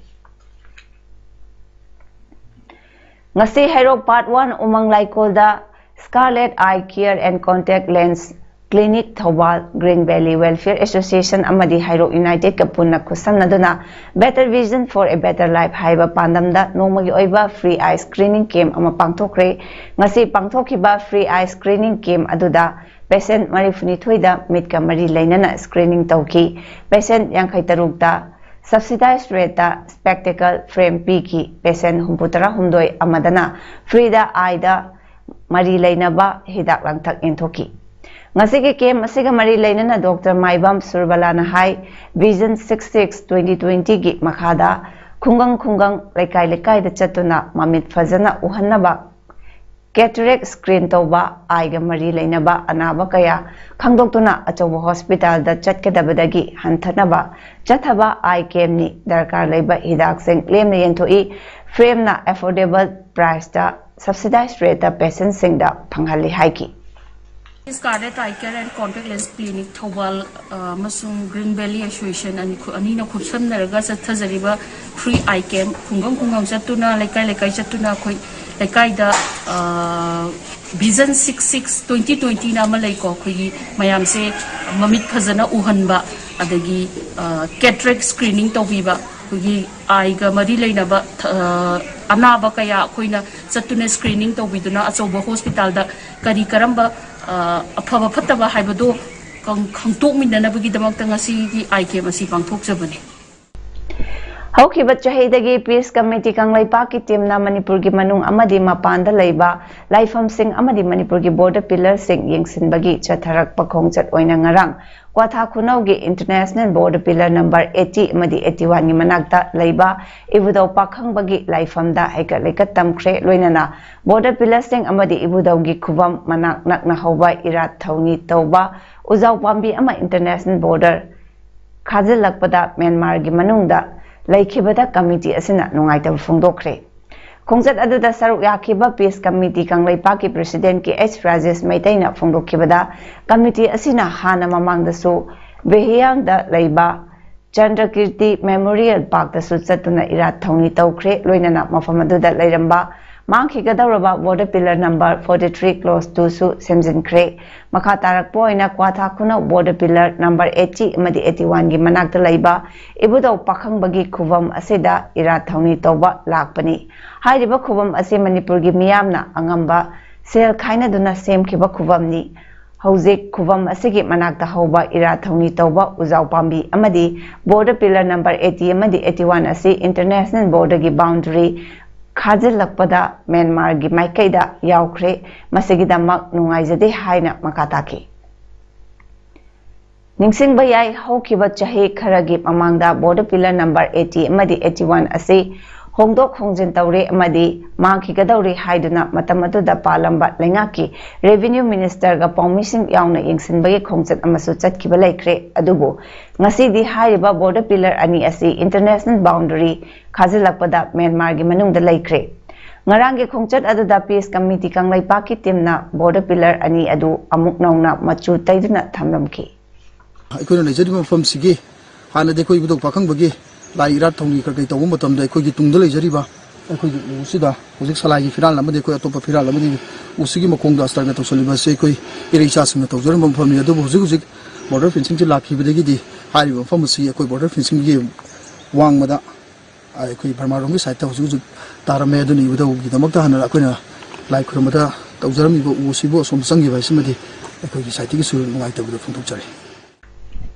ꯉꯁꯤ ꯍꯩꯔꯣꯛ Part one ꯎꯃꯪ ꯂꯥꯏꯀꯣꯜꯗ Scarlet Eye Care and Contact Lens Clinic Thoubal, Green Valley Welfare Association ꯑꯃꯗꯤ ꯍꯩꯔꯣꯛ United ꯀ ꯄꯨꯟꯅ ꯈꯨꯠꯁꯝꯅꯗꯨꯅ Better Vision for a Better Life ꯍꯥꯏꯕ ꯄꯥꯟꯗꯝꯗ ꯅꯣꯡꯃꯒꯤ ꯑꯣꯏꯕ free eye screening camp ꯑꯃ ꯄꯥꯡꯊꯣꯛꯈ꯭ꯔꯦ꯫ ꯉꯁꯤ ꯄꯥꯡꯊꯣꯛꯈꯤꯕ free eye screening camp ꯑꯗꯨꯗ patient ꯃꯔꯤꯐꯨꯅꯤꯊꯣꯏꯗ ꯃꯤꯠꯀ ꯃꯔꯤ ꯂꯩꯅꯅ screening ꯇꯧꯈꯤ꯫ Patient ꯌꯥꯡꯈꯩ ꯇꯔꯨꯛꯇ subsidized rate ꯇ spectacle frame ꯄꯤꯈꯤ꯫ Patient ꯍꯨꯝꯐꯨ ꯇꯔꯥꯍꯨꯝꯗꯣꯏ ꯑꯃꯗꯅ free ꯗ eye ꯗ ꯃꯔꯤ ꯂꯩꯅꯕ ꯍꯤꯗꯥꯛ ꯂꯥꯡꯊꯛ ꯌꯦꯟꯊꯣꯛꯈꯤ꯫ ꯉꯁꯤꯒꯤ camp ꯑꯁꯤꯒ ꯃꯔꯤ ꯂꯩꯅꯅ Doctor ꯃꯥꯏꯕꯝ ꯁꯨꯔꯕꯂꯥꯅ ꯍꯥꯏ, Vision six six twenty twenty ꯒꯤ ꯃꯈꯥꯗ ꯈꯨꯡꯒꯪ ꯈꯨꯡꯒꯪ, ꯂꯩꯀꯥꯏ ꯂꯩꯀꯥꯏꯗ ꯆꯠꯇꯨꯅ ꯃꯃꯤꯠ ꯐꯖꯅ ꯎꯍꯟꯅꯕ cataract screen ꯇꯧꯕ, eye ꯒ ꯃꯔꯤ ꯂꯩꯅꯕ ꯑꯅꯥꯕ ꯀꯌꯥ ꯈꯪꯗꯣꯛꯇꯨꯅ ꯑꯆꯧꯕ hospital ꯗ ꯆꯠꯀꯗꯕꯗꯒꯤ ꯍꯟꯊꯅꯕ ꯆꯠꯊꯕ eye camp ꯅꯤ꯫ ꯗꯔꯀꯥꯔ ꯂꯩꯕ ꯍꯤꯗꯥꯛꯁꯤꯡ ꯂꯦꯝꯅ ꯌꯦꯟꯊꯣꯛꯏ꯫ Frame ꯅ affordable price ꯇ subsidized rate ꯇ patient ꯁꯤꯡꯗ ꯐꯪꯍꯜꯂꯤ ꯍꯥꯏꯈꯤ꯫ Scarlet Eye Care and Contact Lens Clinic Thoubal, ꯑ, ꯑꯃꯁꯨꯡ Green Valley Association ꯑꯅꯤ ꯈꯨ-, ꯑꯅꯤꯅ ꯈꯨꯠꯁꯝꯅꯔꯒ ꯆꯠꯊꯖꯔꯤꯕ free eye camp, ꯈꯨꯡꯒꯪ ꯈꯨꯡꯒꯪ ꯆꯠꯇꯨꯅ, ꯂꯩꯀꯥꯏ ꯂꯩꯀꯥꯏ ꯆꯠꯇꯨꯅ ꯑꯩꯈꯣꯏ ꯂꯩꯀꯥꯏꯗ, ꯑ, Vision six six twenty twenty ꯅ ꯑꯃ ꯂꯩꯀꯣ, ꯑꯩꯈꯣꯏꯒꯤ ꯃꯌꯥꯝꯁꯦ ꯃꯃꯤꯠ ꯐꯖꯅ ꯎꯍꯟꯕ, ꯑꯗꯒꯤ, ꯑ, cataract screening ꯇꯧꯕꯤꯕ, ꯑꯩꯈꯣꯏꯒꯤ eye ꯒ ꯃꯔꯤ ꯂꯩꯅꯕ, ꯑ, ꯑꯅꯥꯕ ꯀꯌꯥ ꯑꯩꯈꯣꯏꯅ ꯆꯠꯇꯨꯅ screening ꯇꯧꯕꯤꯗꯨꯅ ꯑꯆꯧꯕ hospital ꯗ ꯀꯔꯤ ꯀꯔꯝꯕ, ꯑ, ꯑꯐꯕ ꯐꯠꯇꯕ ꯍꯥꯏꯕꯗꯣ ꯈꯪ-, ꯈꯪꯇꯣꯛꯃꯤꯟꯅꯅꯕꯒꯤꯗꯃꯛꯇ ꯉꯁꯤꯒꯤ eye camp ꯑꯁꯤ ꯄꯥꯡꯊꯣꯛꯆꯕꯅꯤ꯫ ꯍꯧꯈꯤꯕ ꯆꯍꯤꯗꯒꯤ ꯄꯤꯁ ꯀꯃꯤꯇꯤ ꯀꯪꯂꯩꯄꯥꯛꯀꯤ ꯇꯤꯝꯅ ꯃꯅꯤꯄꯨꯔꯒꯤ ꯃꯅꯨꯡ ꯑꯃꯗꯤ ꯃꯄꯥꯟꯗ ꯂꯩꯕ ꯂꯥꯏꯐꯝꯁꯤꯡ ꯑꯃꯗꯤ ꯃꯅꯤꯄꯨꯔꯒꯤ ꯕꯣꯔꯗꯔ ꯄꯤꯂꯔꯁꯤꯡ ꯌꯦꯡꯁꯤꯟꯕꯒꯤ ꯆꯠꯊꯔꯛꯄ ꯈꯣꯡꯆꯠ ꯑꯣꯏꯅ ꯉꯔꯥꯡ ꯀ꯭ꯋꯥꯊꯥ ꯈꯨꯅꯧꯒꯤ international border pillar number eighty ꯑꯃꯗꯤ ꯑꯩꯠꯇꯤ ꯋꯥꯟꯒꯤ ꯃꯅꯥꯛꯇ ꯂꯩꯕ ꯏꯕꯨꯙꯧ ꯄꯥꯈꯪꯕꯒꯤ ꯂꯥꯏꯐꯝꯗ ꯍꯩꯀꯠ ꯂꯩꯀꯠ ꯇꯝꯈ꯭ꯔꯦ꯫ ꯂꯣꯏꯅꯅ ꯕꯣꯔꯗꯔ ꯄꯤꯂꯔꯁꯤꯡ ꯑꯃꯗꯤ ꯏꯕꯨꯙꯧꯒꯤ ꯈꯨꯕꯝ ꯃꯅꯥꯛ ꯅꯛꯅ ꯍꯧꯕ ꯏꯔꯥꯠ ꯊꯧꯅꯤ ꯇꯧꯕ ꯎꯖꯥꯎ ꯄꯥꯝꯕꯤ ꯑꯃ ꯏꯟꯇꯔꯅꯦꯁꯅꯦꯜ ꯕꯣꯔꯗꯔ ꯈꯥꯖꯤꯜꯂꯛꯄꯗ ꯃ꯭ꯌꯥꯟꯃꯥꯔꯒꯤ ꯃꯅꯨꯡꯗ ꯂꯩꯈꯤꯕꯗ ꯀꯃꯤꯇꯤ ꯑꯁꯤꯅ ꯅꯨꯡꯉꯥꯏꯇꯕ ꯐꯣꯡꯗꯣꯛꯈ꯭ꯔꯦ꯫ ꯈꯣꯡꯆꯠ ꯑꯗꯨꯗ ꯁꯔꯨꯛ ꯌꯥꯈꯤꯕ ꯄꯤꯁ ꯀꯃꯤꯇꯤ ꯀꯪꯂꯩꯄꯥꯛꯀꯤ ꯄ꯭ꯔꯦꯁꯤꯗꯦꯟꯠ ꯀꯦ ꯑꯩꯆ ꯔꯥꯖꯦꯁ ꯃꯩꯇꯩꯅ ꯐꯣꯡꯗꯣꯛꯈꯤꯕꯗ, ꯀꯃꯤꯇꯤ ꯑꯁꯤꯅ ꯍꯥꯟꯅ ꯃꯃꯥꯡꯗꯁꯨ ꯕꯦꯍꯤꯌꯥꯡꯗ ꯂꯩꯕ ꯆꯟꯗ꯭ꯔꯀꯤꯔꯇꯤ ꯃꯦꯃꯣꯔꯤꯌꯦꯜ ꯄꯥꯔꯛꯇꯁꯨ ꯆꯠꯇꯨꯅ ꯏꯔꯥꯠ ꯊꯧꯅꯤ ꯇꯧꯈ꯭ꯔꯦ꯫ ꯂꯣꯏꯅꯅ ꯃꯐꯝ ꯑꯗꯨꯗ ꯂꯩꯔꯝꯕ ꯃꯥꯡꯈꯤꯒꯗꯧꯔꯕ border pillar number forty three close ꯇꯨꯁꯨ ꯁꯦꯝꯖꯤꯟꯈ꯭ꯔꯦ꯫ ꯃꯈꯥ ꯇꯥꯔꯛꯄ ꯑꯣꯏꯅ ꯀ꯭ꯋꯥꯊꯥ ꯈꯨꯅꯧ ꯕꯣꯔꯗꯔ ꯄꯤꯂꯔ ꯅꯝꯕꯔ ꯑꯩꯠꯇꯤ ꯑꯃꯗꯤ ꯑꯩꯠꯇꯤ ꯋꯥꯟꯒꯤ ꯃꯅꯥꯛꯇ ꯂꯩꯕ ꯏꯕꯨꯙꯧ ꯄꯥꯈꯪꯕꯒꯤ ꯈꯨꯕꯝ ꯑꯁꯤꯗ ꯏꯔꯥꯠ ꯊꯧꯅꯤ ꯇꯧꯕ ꯂꯥꯛꯄꯅꯤ꯫ ꯍꯥꯏꯔꯤꯕ ꯈꯨꯕꯝ ꯑꯁꯤ ꯃꯅꯤꯄꯨꯔꯒꯤ ꯃꯤꯌꯥꯝꯅ ꯑꯉꯝꯕ ꯁꯦꯜ ꯈꯥꯏꯅꯗꯨꯅ ꯁꯦꯝꯈꯤꯕ ꯈꯨꯕꯝꯅꯤ꯫ ꯍꯧꯖꯤꯛ ꯈꯨꯕꯝ ꯑꯁꯤꯒꯤ ꯃꯅꯥꯛꯇ ꯍꯧꯕ ꯏꯔꯥꯠ ꯊꯧꯅꯤ ꯇꯧꯕ ꯎꯖꯥꯎ ꯄꯥꯝꯕꯤ ꯑꯃꯗꯤ ꯕꯣꯔꯗꯔ ꯄꯤꯂꯔ ꯅꯝꯕꯔ ꯑꯩꯠꯇꯤ ꯑꯃꯗꯤ ꯑꯩꯠꯇꯤ ꯋꯥꯟ ꯑꯁꯤ ꯏꯟꯇꯔꯅꯦꯁꯅꯦꯜ ꯕꯣꯔꯗꯔꯒꯤ ꯕꯥꯎꯟꯗꯔꯤ ꯈꯥꯖꯤꯜꯂꯛꯄꯗ ꯃ꯭ꯌꯥꯟꯃꯥꯔꯒꯤ ꯃꯥꯏꯀꯩꯗ ꯌꯥꯎꯈ꯭ꯔꯦ꯫ ꯃꯁꯤꯒꯤꯗꯃꯛ ꯅꯨꯡꯉꯥꯏꯖꯗꯦ ꯍꯥꯏꯅ ꯃꯈꯥ ꯇꯥꯈꯤ꯫ ꯅꯤꯡꯁꯤꯡꯕ ꯌꯥꯏ, ꯍꯧꯈꯤꯕ ꯆꯍꯤ ꯈꯔꯒꯤ ꯃꯃꯥꯡꯗ ꯕꯣꯔꯗꯔ ꯄꯤꯂꯔ ꯅꯝꯕꯔ ꯑꯩꯠꯇꯤ ꯑꯃꯗꯤ ꯑꯩꯠꯇꯤ ꯋꯥꯟ ꯑꯁꯤ ꯍꯣꯡꯗꯣꯛ ꯍꯣꯡꯖꯤꯟ ꯇꯧꯔꯦ ꯑꯃꯗꯤ ꯃꯥꯡꯈꯤꯒꯗꯧꯔꯦ ꯍꯥꯏꯗꯨꯅ ꯃꯇꯝ ꯑꯗꯨꯗ ꯄꯥꯜꯂꯝꯕ ꯂꯩꯉꯥꯛꯀꯤ ꯔꯦꯚꯤꯅ꯭ꯌꯨ ꯃꯤꯅꯤꯁꯇꯔꯒ ꯄꯥꯎꯃꯤꯁꯤꯡ ꯌꯥꯎꯅ ꯌꯦꯡꯁꯤꯟꯕꯒꯤ ꯈꯣꯡꯆꯠ ꯑꯃꯁꯨ ꯆꯠꯈꯤꯕ ꯂꯩꯈ꯭ꯔꯦ꯫ ꯑꯗꯨꯕꯨ ꯉꯁꯤꯗꯤ ꯍꯥꯏꯔꯤꯕ ꯕꯣꯔꯗꯔ ꯄꯤꯂꯔ ꯑꯅꯤ ꯑꯁꯤ ꯏꯟꯇꯔꯅꯦꯁꯅꯦꯜ ꯕꯥꯎꯟꯗꯔꯤ ꯈꯥꯖꯤꯜꯂꯛꯄꯗ ꯃ꯭ꯌꯥꯟꯃꯥꯔꯒꯤ ꯃꯅꯨꯡꯗ ꯂꯩꯈ꯭ꯔꯦ꯫ ꯉꯔꯥꯡꯒꯤ ꯈꯣꯡꯆꯠ ꯑꯗꯨꯗ ꯄꯤꯁ ꯀꯃꯤꯇꯤ ꯀꯪꯂꯩꯄꯥꯛꯀꯤ ꯇꯤꯝꯅ ꯕꯣꯔꯗꯔ ꯄꯤꯂꯔ ꯑꯅꯤ ꯑꯗꯨ ꯑꯃꯨꯛ ꯅꯧꯅ ꯃꯆꯨ ꯇꯩꯗꯨꯅ ꯊꯝꯂꯝꯈꯤ꯫ ꯑꯩꯈꯣꯏꯅ ꯂꯩꯖꯔꯤꯕ ꯃꯐꯝꯁꯤꯒꯤ ꯍꯥꯟꯅꯗꯤ ꯑꯩꯈꯣꯏ ꯏꯕꯨꯙꯧ ꯄꯥꯈꯪꯕꯒꯤ ꯂꯥꯏ ꯏꯔꯥꯠ ꯊꯧꯅꯤ ꯀꯔꯤ ꯀꯔꯤ ꯇꯧꯕ ꯃꯇꯝꯗ ꯑꯩꯈꯣꯏꯒꯤ ꯇꯨꯡꯗ ꯂꯩꯖꯔꯤꯕ ꯑꯩꯈꯣꯏꯒꯤ ꯎꯁꯤꯗ ꯍꯧꯖꯤꯛ ꯁꯂꯥꯏꯒꯤ ꯐꯤꯔꯥꯜ ꯑꯃꯗꯤ ꯑꯩꯈꯣꯏ ꯑꯇꯣꯞꯄ ꯐꯤꯔꯥꯜ ꯑꯃꯗꯤ ꯎꯁꯤꯒꯤ ꯃꯈꯣꯡꯗ ꯑꯁꯇꯔꯒ ꯇꯧꯁꯤꯜꯂꯤꯕ ꯑꯁꯤ ꯑꯩꯈꯣꯏ ꯏꯔꯩ ꯏꯆꯥꯁꯤꯡꯅ ꯇꯧꯖꯔꯝꯕ ꯃꯐꯝꯅꯤ꯫ ꯑꯗꯨꯕꯨ ꯍꯧꯖꯤꯛ ꯍꯧꯖꯤꯛ ꯕꯣꯔꯗꯔ ꯐꯦꯟꯁꯤꯡꯁꯤ ꯂꯥꯛꯈꯤꯕꯗꯒꯤꯗꯤ ꯍꯥꯏꯔꯤꯕ ꯃꯐꯝ ꯑꯁꯤ ꯑꯩꯈꯣꯏ ꯕꯣꯔꯗꯔ ꯐꯦꯟꯁꯤꯡꯒꯤ ꯋꯥꯡꯃꯗ ꯑꯩꯈꯣꯏ ꯕꯔꯃꯥꯔꯣꯝꯒꯤ ꯁꯥꯏꯠꯇ ꯍꯧꯖꯤꯛ ꯍꯧꯖꯤꯛ ꯇꯥꯔꯝꯃꯦ꯫ ꯑꯗꯨꯅ ꯏꯕꯨꯙꯧꯒꯤꯗꯃꯛꯇ ꯍꯥꯟꯅ ꯑꯩꯈꯣꯏꯅ ꯂꯥꯏ ꯈꯨꯔꯨꯝꯕꯗ ꯇꯧꯖꯔꯝꯃꯤꯕ ꯎ ꯑꯁꯤꯕꯨ ꯑꯁꯣꯝꯗ ꯆꯪꯈꯤꯕ ꯍꯥꯏꯁꯤꯃꯗꯤ ꯑꯩꯈꯣꯏꯒꯤ ꯁꯥꯏꯠꯇꯒꯤꯁꯨ ꯅꯨꯡꯉꯥꯏꯇꯕꯗꯣ ꯐꯣꯡꯗꯣꯛꯆꯔꯤ꯫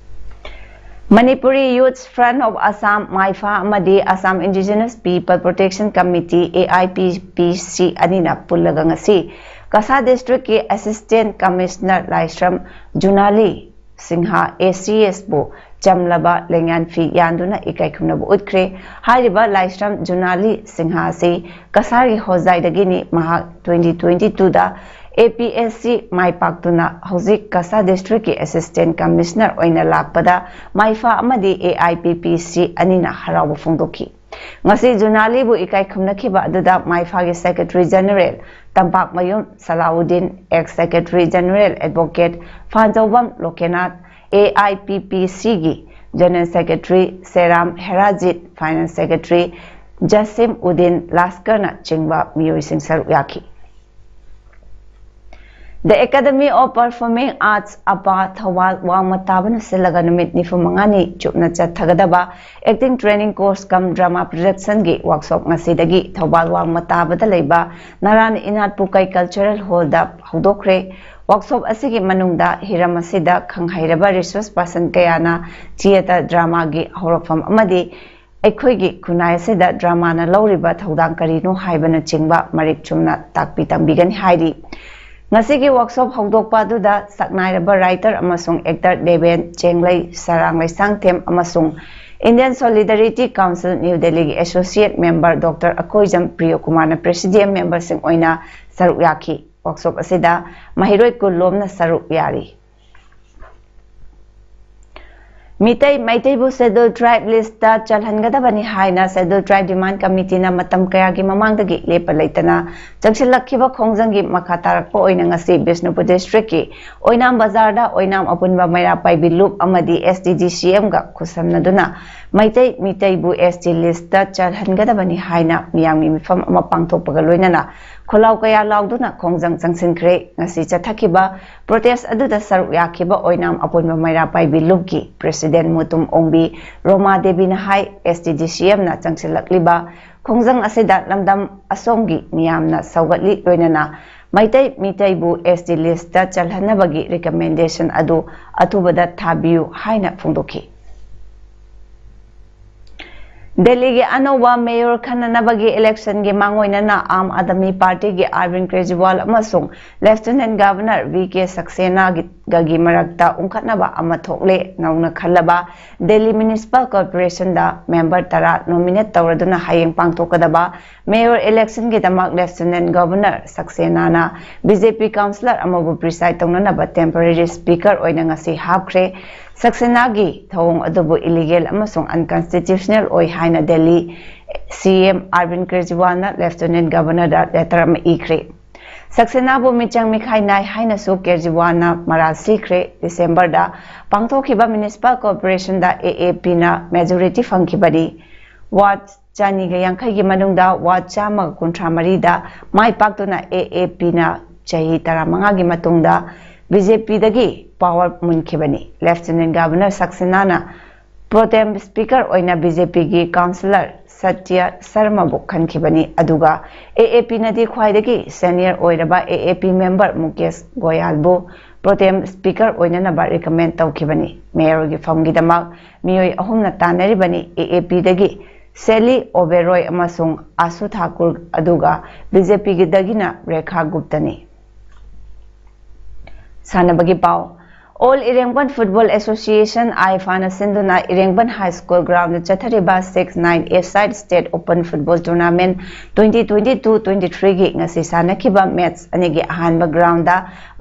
Manipuri Youth Front of Assam, ꯃꯥꯏꯐꯥ, ꯑꯃꯗꯤ Assam Indigenous People Protection Committee, A I P P C, ꯑꯅꯤꯅ ꯄꯨꯜꯂꯒ ꯉꯁꯤ ꯀꯁꯥ ꯗꯤꯁꯇ꯭ꯔꯤꯛꯀꯤ assistant commissioner Laishram Junali Singh, A C S, ꯕꯨ ꯆꯝꯂꯕ ꯂꯦꯡꯌꯥꯟ ꯐꯤ ꯌꯥꯟꯗꯨꯅ ꯏꯀꯥꯏ ꯈꯨꯝꯅꯕ ꯎꯠꯈ꯭ꯔꯦ꯫ ꯍꯥꯏꯔꯤꯕ ꯂꯥꯏꯁ꯭ꯔꯝ ꯖꯨꯅꯥꯂꯤ ꯁꯤꯡꯍ ꯑꯁꯤ ꯀꯁꯥꯔꯒꯤ ꯍꯣꯖꯥꯏꯗꯒꯤꯅꯤ꯫ ꯃꯍꯥꯛ twenty twenty-twoꯗ A P S C ꯃꯥꯏ ꯄꯥꯛꯇꯨꯅ ꯍꯧꯖꯤꯛ ꯀꯁꯥ ꯗꯤꯁꯇ꯭ꯔꯤꯛꯀꯤ ꯑꯦꯁꯤꯁꯇꯦꯟꯠ ꯀꯃꯤꯁꯅꯔ ꯑꯣꯏꯅ ꯂꯥꯛꯄꯗ ꯃꯥꯏꯐꯥ ꯑꯃꯗꯤ A I P P C ꯑꯅꯤꯅ ꯍꯔꯥꯎꯕ ꯐꯣꯡꯗꯣꯛꯈꯤ꯫ ꯉꯁꯤ ꯖꯨꯅꯥꯂꯤꯕꯨ ꯏꯀꯥꯏ ꯈꯨꯝꯅꯈꯤꯕ ꯑꯗꯨꯗ ꯃꯥꯏꯐꯥꯒꯤ secretary general Tampakmayum Salauddin, ex secretary general advocate Phanjoubam Lokenath, A I P P Cꯒꯤ general secretary Seram Herajit, finance secretary Jasim Uddin ꯂꯥꯁꯀꯔꯅ ꯆꯤꯡꯕ ꯃꯤꯑꯣꯏꯁꯤꯡ ꯁꯔꯨꯛ ꯌꯥꯈꯤ꯫ The Academy of Performing Arts, ꯑꯄꯥ, ꯊꯧꯕꯥꯜ ꯋꯥꯡꯃ ꯇꯥꯕꯅ ꯁꯤꯜꯂꯒ ꯅꯨꯃꯤꯠ ꯅꯤꯐꯨ ꯃꯉꯥꯅꯤ ꯆꯨꯞꯅ ꯆꯠꯊꯒꯗꯕ Acting Training Course cum Drama Productionꯒꯤ workshop ꯉꯁꯤꯗꯒꯤ ꯊꯧꯕꯥꯜ ꯋꯥꯡꯃ ꯇꯥꯕꯗ ꯂꯩꯕ ꯅꯥꯔꯥꯟ ꯏꯅꯥꯠ ꯄꯨꯀꯩ Cultural Hallꯗ ꯍꯧꯗꯣꯛꯈ꯭ꯔꯦ꯫ Workshop ꯑꯁꯤꯒꯤ ꯃꯅꯨꯡꯗ ꯍꯤꯔꯝ ꯑꯁꯤꯗ ꯈꯪꯍꯩꯔꯕ resource person ꯀꯌꯥꯅ theatre dramaꯒꯤ ꯍꯧꯔꯛꯐꯝ ꯑꯃꯗꯤ ꯑꯩꯈꯣꯏꯒꯤ ꯈꯨꯟꯅꯥꯏ ꯑꯁꯤꯗ dramaꯅ ꯂꯧꯔꯤꯕ ꯊꯧꯗꯥꯡ ꯀꯔꯤꯅꯣ ꯍꯥꯏꯕꯅꯆꯤꯡꯕ ꯃꯔꯤꯛ ꯆꯨꯝꯅ ꯇꯥꯛꯄꯤ ꯇꯝꯕꯤꯒꯅꯤ ꯍꯥꯏꯔꯤ꯫ ꯉꯁꯤꯒꯤ workshop ꯍꯧꯗꯣꯛꯄ ꯑꯗꯨꯗ ꯁꯛꯅꯥꯏꯔꯕ writer ꯑꯃꯁꯨꯡ actor ꯗꯦꯕꯦꯟ ꯆꯦꯡꯂꯩ, ꯁꯔꯥꯡ ꯂꯩꯁꯥꯡꯊꯦꯝ ꯑꯃꯁꯨꯡ Indian Solidarity Council New Delhiꯒꯤ associate member Doctor Akoijam ꯄ꯭ꯔꯤꯌꯣꯀꯨꯃꯥꯔꯅ presidium memberꯁꯤꯡ ꯑꯣꯏꯅ ꯁꯔꯨꯛ ꯌꯥꯈꯤ꯫ Workshop ꯑꯁꯤꯗ ꯃꯍꯩꯔꯣꯏ ꯀꯨꯟ ꯂꯣꯝꯅ ꯁꯔꯨꯛ ꯌꯥꯔꯤ꯫ ꯃꯤꯇꯩ ꯃꯩꯇꯩꯕꯨ Scheduled Tribe listꯇ ꯆꯜꯍꯟꯒꯗꯕꯅꯤ ꯍꯥꯏꯅ Scheduled Tribe Demand Committeeꯅ ꯃꯇꯝ ꯀꯌꯥꯒꯤ ꯃꯃꯥꯡꯗꯒꯤ ꯂꯦꯞꯄ ꯂꯩꯇꯅ ꯆꯪꯁꯤꯜꯂꯛꯈꯤꯕ ꯈꯣꯡꯖꯪꯒꯤ ꯃꯈꯥ ꯇꯥꯔꯛꯄ ꯑꯣꯏꯅ ꯉꯁꯤ ꯕꯤꯁꯅꯨꯄꯨꯔ ꯗꯤꯁꯇ꯭ꯔꯤꯛꯀꯤ ꯑꯣꯏꯅꯥꯝ ꯕꯖꯥꯔꯗ ꯑꯣꯏꯅꯥꯝ ꯑꯄꯨꯟꯕ ꯃꯩꯔꯥ ꯄꯥꯏꯕꯤ ꯂꯨꯞ ꯑꯃꯗꯤ S T D C Mꯒ ꯈꯨꯠꯁꯝꯅꯗꯨꯅ Meitei ꯃꯤꯇꯩꯕꯨ S T listꯇ ꯆꯜꯍꯟꯒꯗꯕꯅꯤ ꯍꯥꯏꯅ ꯃꯤꯌꯥꯝꯒꯤ ꯃꯤꯐꯝ ꯑꯃ ꯄꯥꯡꯊꯣꯛꯄꯒ ꯂꯣꯏꯅꯅ ꯈꯣꯜꯂꯥꯎ ꯀꯌꯥ ꯂꯥꯎꯗꯨꯅ ꯈꯣꯡꯖꯪ ꯆꯪꯁꯤꯟꯈ꯭ꯔꯦ꯫ ꯉꯁꯤ ꯆꯠꯊꯈꯤꯕ protest ꯑꯗꯨꯗ ꯁꯔꯨꯛ ꯌꯥꯈꯤꯕ ꯑꯣꯏꯅꯥꯝ ꯑꯄꯨꯟꯕ ꯃꯩꯔꯥ ꯄꯥꯏꯕꯤ ꯂꯨꯞꯀꯤ president ꯃꯨꯇꯨꯝ ꯑꯣꯡꯕꯤ ꯔꯣꯃꯥ ꯗꯦꯕꯤꯅ ꯍꯥꯏ, S T D C Mꯅ ꯆꯪꯁꯤꯜꯂꯛꯂꯤꯕ ꯈꯣꯡꯖꯪ ꯑꯁꯤꯗ ꯂꯝꯗꯝ ꯑꯁꯣꯝꯒꯤ ꯃꯤꯌꯥꯝꯅ ꯁꯧꯒꯠꯂꯤ, ꯂꯣꯏꯅꯅ ꯃꯩꯇꯩ ꯃꯤꯇꯩꯕꯨ S T listꯇ ꯆꯜꯍꯟꯅꯕꯒꯤ recommendation ꯑꯗꯨ ꯑꯊꯨꯕꯗ ꯊꯥꯕꯤꯌꯨ ꯍꯥꯏꯅ ꯐꯣꯡꯗꯣꯛꯈꯤ꯫ ꯗꯦꯜꯂꯤꯒꯤ ꯑꯅꯧꯕ ꯃꯦꯌꯣꯔ ꯈꯟꯅꯅꯕꯒꯤ ꯏꯂꯦꯛꯁꯟꯒꯤ ꯃꯥꯡꯑꯣꯏꯅꯅ ꯑꯥꯝ ꯑꯥꯗꯃꯤ ꯄꯥꯔꯇꯤꯒꯤ ꯑꯔꯕꯤꯟ ꯀꯦꯖ꯭ꯔꯤꯋꯥꯜ ꯑꯃꯁꯨꯡ ꯂꯦꯐꯇꯤꯅꯦꯟꯠ ꯒꯕꯔꯅꯔ ꯚꯤ ꯀꯦ ꯁꯛꯁꯦꯅꯥꯒꯤ ꯃꯔꯛꯇ ꯎꯪꯈꯠꯅꯕ ꯑꯃ ꯊꯣꯛꯂꯦ꯫ ꯅꯧꯅ ꯈꯜꯂꯕ ꯗꯦꯜꯂꯤ ꯃ꯭ꯌꯨꯅꯤꯁꯤꯄꯥꯜ ꯀꯣꯔꯄꯣꯔꯦꯁꯟꯗ ꯃꯦꯝꯕꯔ ꯇꯔꯥ ꯅꯣꯃꯤꯅꯦꯠ ꯇꯧꯔꯗꯨꯅ ꯍꯌꯦꯡ ꯄꯥꯡꯊꯣꯛꯀꯗꯕ ꯃꯦꯌꯣꯔ ꯏꯂꯦꯛꯁꯟꯒꯤꯗꯃꯛ ꯂꯦꯐꯇꯤꯅꯦꯟꯠ ꯒꯕꯔꯅꯔ ꯁꯛꯁꯦꯅꯥꯅ ꯕꯤ ꯖꯦ ꯄꯤ ꯀꯥꯎꯟꯁꯤꯂꯔ ꯑꯃꯕꯨ ꯄ꯭ꯔꯤꯁꯥꯏꯗ ꯇꯧꯅꯅꯕ ꯇꯦꯝꯄꯣꯔꯦꯔꯤ ꯁ꯭ꯄꯤꯀꯔ ꯑꯣꯏꯅ ꯉꯁꯤ ꯍꯥꯞꯈ꯭ꯔꯦ꯫ ꯁꯛꯁꯦꯅꯥꯒꯤ ꯊꯧꯑꯣꯡ ꯑꯗꯨꯕꯨ ꯏꯂꯤꯒꯦꯜ ꯑꯃꯁꯨꯡ ꯑꯟꯀꯟꯁꯇꯤꯇ꯭ꯌꯨꯁꯅꯦꯜ ꯑꯣꯏ ꯍꯥꯏꯅ ꯗꯦꯜꯂꯤ ꯁꯤ ꯑꯦꯝ ꯑꯔꯕꯤꯟ ꯀꯦꯖ꯭ꯔꯤꯋꯥꯜꯅ ꯂꯦꯐꯇꯤꯅꯦꯟꯠ ꯒꯕꯔꯅꯔꯗ ꯂꯦꯇꯔ ꯑꯃ ꯏꯈ꯭ꯔꯦ꯫ ꯁꯛꯁꯦꯅꯥꯕꯨ ꯃꯤꯆꯪ ꯃꯤꯈꯥꯏ ꯅꯥꯏ ꯍꯥꯏꯅꯁꯨ ꯀꯦꯖ꯭ꯔꯤꯋꯥꯜꯅ ꯃꯔꯥꯜ ꯁꯤꯈ꯭ꯔꯦ꯫ ꯗꯤꯁꯦꯝꯕꯔꯗ ꯄꯥꯡꯊꯣꯛꯈꯤꯕ ꯃ꯭ꯌꯨꯅꯤꯁꯤꯄꯥꯜ ꯀꯣꯔꯄꯣꯔꯦꯁꯟꯗ ꯑꯦ ꯑꯦ ꯄꯤꯅ ꯃꯦꯖꯣꯔꯤꯇꯤ ꯐꯪꯈꯤꯕꯅꯤ꯫ ꯋꯥꯔꯗ ꯆꯅꯤꯒ ꯌꯥꯡꯈꯩꯒꯤ ꯃꯅꯨꯡꯗ ꯋꯥꯔꯗ ꯆꯥꯝꯃꯒ ꯀꯨꯟꯊ꯭ꯔꯥ ꯃꯔꯤꯗ ꯃꯥꯏ ꯄꯥꯛꯇꯨꯅ ꯑꯦ ꯑꯦ ꯄꯤꯅ ꯆꯍꯤ ꯇꯔꯥꯃꯉꯥꯒꯤ ꯃꯇꯨꯡꯗ ꯕꯤ ꯖꯦ ꯄꯤꯗꯒꯤ ꯄꯥꯋꯔ ꯃꯨꯟꯈꯤꯕꯅꯤ꯫ ꯂꯦꯐꯇꯤꯅꯦꯟꯠ ꯒꯕꯔꯅꯔ ꯁꯛꯁꯦꯅꯥꯅ ꯄ꯭ꯔꯣꯇꯦꯝ ꯁ꯭ꯄꯤꯀꯔ ꯑꯣꯏꯅ ꯕꯤ ꯖꯦ ꯄꯤꯒꯤ ꯀꯥꯎꯟꯁꯤꯂꯔ ꯁꯇ꯭ꯌ ꯁꯔꯃꯕꯨ ꯈꯟꯈꯤꯕꯅꯤ꯫ ꯑꯗꯨꯒ ꯑꯦ ꯑꯦ ꯄꯤꯅꯗꯤ ꯈ꯭ꯋꯥꯏꯗꯒꯤ ꯁꯦꯅꯤꯌꯔ ꯑꯣꯏꯔꯕ A A P member Mukesh ꯒꯣꯌꯥꯜꯕꯨ ꯄ꯭ꯔꯣꯇꯦꯝ ꯁ꯭ꯄꯤꯀꯔ ꯑꯣꯏꯅꯅꯕ ꯔꯤꯀꯃꯦꯟ ꯇꯧꯈꯤꯕꯅꯤ꯫ ꯃꯦꯌꯔꯒꯤ ꯐꯝꯒꯤꯗꯃꯛ ꯃꯤꯑꯣꯏ ꯑꯍꯨꯝꯅ ꯇꯥꯟꯅꯔꯤꯕꯅꯤ꯫ ꯑꯦ ꯑꯦ ꯄꯤꯗꯒꯤ ꯁꯦꯂꯤ ꯑꯣꯕꯦꯔꯣꯏ ꯑꯃꯁꯨꯡ ꯑꯁꯨ ꯊꯥꯀꯨꯔ, ꯑꯗꯨꯒ ꯕꯤ ꯖꯦ ꯄꯤꯗꯒꯤꯅ ꯔꯦꯈꯥ ꯒꯨꯞꯇꯅꯤ꯫ ꯁꯥꯟꯅꯕꯒꯤ ꯄꯥꯎ꯫ ꯑꯣꯜ ꯏꯔꯦꯡꯕꯟ ꯐꯨꯠꯕꯣꯜ ꯑꯦꯁꯣꯁꯤꯌꯦꯁꯟ, ꯑꯥꯏꯐꯥꯅ ꯁꯤꯟꯗꯨꯅ ꯏꯔꯦꯡꯕꯟ ꯍꯥꯏ ꯁ꯭ꯀꯨꯜ ꯒ꯭ꯔꯥꯎꯟꯗ ꯆꯠꯊꯔꯤꯕ six nine A side state open football tournament twenty twenty two twenty ꯊ꯭ꯔꯤꯒꯤ ꯉꯁꯤ ꯁꯥꯟꯅꯈꯤꯕ ꯃꯦꯠꯆ ꯑꯅꯤꯒꯤ ꯑꯍꯥꯟꯕ ꯒ꯭ꯔꯥꯎꯟꯗ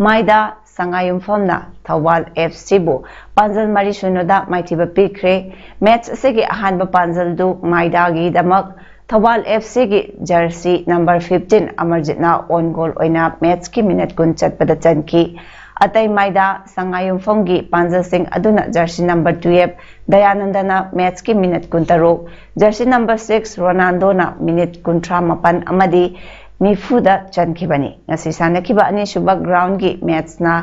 ꯃꯥꯏꯗ ꯁꯉꯥꯏꯌꯨꯝꯐꯝꯅ ꯊꯧꯕꯥꯜ ꯑꯦꯐ ꯁꯤꯕꯨ ꯄꯥꯟꯖꯜ ꯃꯔꯤ ꯁꯨꯟꯌꯗ ꯃꯥꯏꯊꯤꯕ ꯄꯤꯈ꯭ꯔꯦ꯫ ꯃꯦꯠꯆ ꯑꯁꯤꯒꯤ ꯑꯍꯥꯟꯕ ꯄꯥꯟꯖꯜꯗꯨ ꯃꯥꯏꯗꯥꯒꯤꯗꯃꯛ ꯊꯧꯕꯥꯜ ꯑꯦꯐ ꯁꯤꯒꯤ ꯖꯔꯁꯤ ꯅꯝꯕꯔ ꯐꯤꯐꯇꯤꯟ ꯑꯃꯔꯖꯤꯠꯅ ꯑꯣꯟ ꯒꯣꯜ ꯑꯣꯏꯅ ꯃꯦꯠꯆꯀꯤ ꯃꯤꯅꯠ ꯀꯨꯟ ꯆꯠꯄꯗ ꯆꯟꯈꯤ꯫ ꯑꯇꯩ ꯃꯥꯏꯗ ꯁꯉꯥꯏꯌꯨꯝꯐꯝꯒꯤ ꯄꯥꯟꯖꯜꯁꯤꯡ ꯑꯗꯨꯅ ꯖꯔꯁꯤ ꯅꯝꯕꯔ ꯇꯨꯌꯦꯜꯐ ꯗꯌꯥꯅꯟꯗꯅ ꯃꯦꯠꯆꯀꯤ ꯃꯤꯅꯠ ꯀꯨꯟꯇꯔꯨꯛ, ꯖꯔꯁꯤ ꯅꯝꯕꯔ ꯁꯤꯛꯁ ꯔꯣꯅꯥꯜꯗꯣꯅ ꯃꯤꯅꯤꯠ ꯀꯨꯟꯊ꯭ꯔꯥ ꯃꯥꯄꯟ ꯑꯃꯗꯤ ꯅꯤꯐꯨꯗ ꯆꯟꯈꯤꯕꯅꯤ꯫ ꯉꯁꯤ ꯁꯥꯟꯅꯈꯤꯕ ꯑꯅꯤꯁꯨꯕ ꯒ꯭ꯔꯥꯎꯟꯒꯤ ꯃꯦꯠꯆꯅ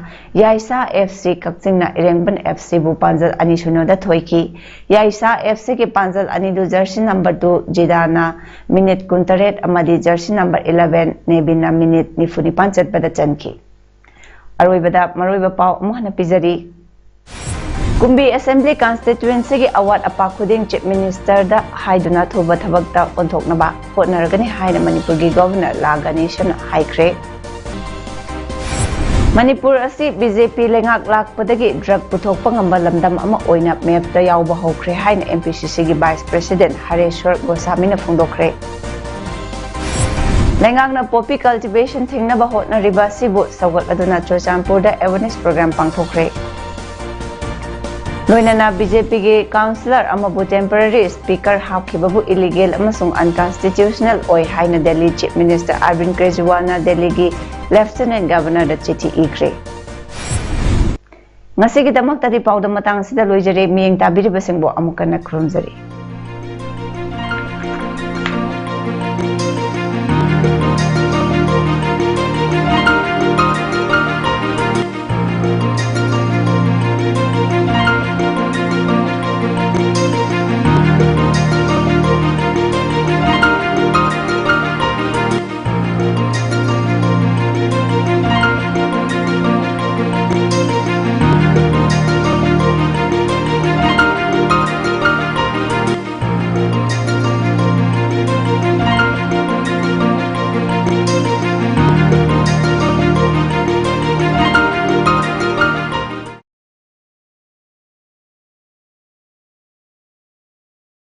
ꯌꯥꯏꯁꯥ ꯑꯦꯐ ꯁꯤ ꯀꯛꯆꯤꯡꯅ ꯏꯔꯦꯡꯕꯟ ꯑꯦꯐ ꯁꯤꯕꯨ ꯄꯥꯟꯖꯜ ꯑꯅꯤ ꯁꯨꯟꯌꯗ ꯊꯣꯏꯈꯤ꯫ ꯌꯥꯏꯁꯥ ꯑꯦꯐ ꯁꯤꯒꯤ ꯄꯥꯟꯖꯜ ꯑꯅꯤꯗꯨ ꯖꯔꯁꯤ ꯅꯝꯕꯔ ꯇꯨ ꯖꯤꯗꯥꯅ ꯃꯤꯅꯤꯠ ꯀꯨꯟꯇꯔꯦꯠ ꯑꯃꯗꯤ ꯖꯔꯁꯤ ꯅꯝꯕꯔ ꯏꯂꯚꯦꯟ ꯅꯦꯕꯤꯟꯅ ꯃꯤꯅꯤꯠ ꯅꯤꯐꯨ ꯅꯤꯄꯥꯟ ꯆꯠꯄꯗ ꯆꯟꯈꯤ꯫ ꯑꯔꯣꯏꯕꯗ ꯃꯔꯨꯑꯣꯏꯕ ꯄꯥꯎ ꯑꯃꯨꯛ ꯍꯟꯅ ꯄꯤꯖꯔꯤ꯫ ꯀꯨꯝꯕꯤ ꯑꯦꯁꯦꯝꯕ꯭ꯂꯤ ꯀꯟꯁꯇꯤꯇ꯭ꯋꯦꯟꯁꯤꯒꯤ ꯑꯋꯥꯠ ꯑꯄꯥ ꯈꯨꯗꯤꯡ ꯆꯤꯐ ꯃꯤꯅꯤꯁꯇꯔꯗ ꯍꯥꯏꯗꯨꯅ ꯑꯊꯨꯕ ꯊꯕꯛꯇ ꯑꯣꯟꯊꯣꯛꯅꯕ ꯍꯣꯠꯅꯔꯒꯅꯤ ꯍꯥꯏꯅ ꯃꯅꯤꯄꯨꯔꯒꯤ ꯒꯣꯚꯔꯅꯔ ꯂꯥ ꯒꯅꯦꯁꯟꯅ ꯍꯥꯏꯈ꯭ꯔꯦ꯫ ꯃꯅꯤꯄꯨꯔ ꯑꯁꯤ ꯕꯤ ꯖꯦ ꯄꯤ ꯂꯩꯉꯥꯛ ꯂꯥꯛꯄꯗꯒꯤ ꯗ꯭ꯔꯒ ꯄꯨꯊꯣꯛꯄ ꯉꯝꯕ ꯂꯝꯗꯝ ꯑꯃ ꯑꯣꯏꯅ ꯃꯦꯞꯇ ꯌꯥꯎꯕ ꯍꯧꯈ꯭ꯔꯦ ꯍꯥꯏꯅ ꯑꯦꯝ ꯄꯤ ꯁꯤ ꯁꯤꯒꯤ ꯚꯥꯏꯁ ꯄ꯭ꯔꯦꯁꯤꯗꯦꯟ ꯍꯔꯦꯁ꯭ꯋꯔ ꯒꯣꯁꯥꯃꯤꯅ ꯐꯣꯡꯗꯣꯛꯈ꯭ꯔꯦ꯫ ꯂꯩꯉꯥꯛꯅ ꯄꯣꯄꯤ ꯀꯜꯇꯤꯚꯦꯁꯟ ꯊꯤꯡꯅꯕ ꯍꯣꯠꯅꯔꯤꯕ ꯑꯁꯤꯕꯨ ꯁꯧꯒꯠꯂꯗꯨꯅ ꯆꯨꯔꯆꯥꯟꯄꯨꯔꯗ ꯑꯦꯋꯦꯔꯅꯦꯁ ꯄ꯭ꯔꯣꯒ꯭ꯔꯥꯝ ꯄꯥꯡꯊꯣꯛꯈ꯭ꯔꯦ꯫ ꯂꯣꯏꯅꯅ ꯕꯤ ꯖꯦ ꯄꯤꯒꯤ ꯀꯥꯎꯟꯁꯤꯂꯔ ꯑꯃꯕꯨ ꯇꯦꯝꯄꯔꯔꯤ ꯁ꯭ꯄꯤꯀꯔ ꯍꯥꯞꯈꯤꯕꯕꯨ ꯏꯂꯤꯒꯦꯜ ꯑꯃꯁꯨꯡ ꯑꯟꯀꯟꯁꯇꯤꯇ꯭ꯌꯨꯁꯅꯦꯜ ꯑꯣꯏ ꯍꯥꯏꯅ ꯗꯦꯜꯂꯤ ꯆꯤꯐ ꯃꯤꯅꯤꯁꯇꯔ ꯑꯔꯕꯤꯟꯗ ꯀꯦꯖ꯭ꯔꯤꯋꯥꯜꯅ ꯗꯦꯜꯂꯤꯒꯤ ꯂꯦꯐꯇꯤꯅꯦꯟꯠ ꯒꯚꯔꯅꯔꯗ ꯆꯤꯊꯤ ꯏꯈ꯭ꯔꯦ꯫ ꯉꯁꯤꯒꯤꯗꯃꯛꯇꯗꯤ ꯄꯥꯎꯗꯝ ꯃꯇꯥꯡ ꯑꯁꯤꯗ ꯂꯣꯏꯖꯔꯦ꯫ ꯃꯤꯠꯌꯦꯡ ꯇꯥꯕꯤꯔꯤꯕꯁꯤꯡꯕꯨ ꯑꯃꯨꯛ ꯍꯟꯅ ꯈꯨꯔꯨꯝꯖꯔꯤ꯫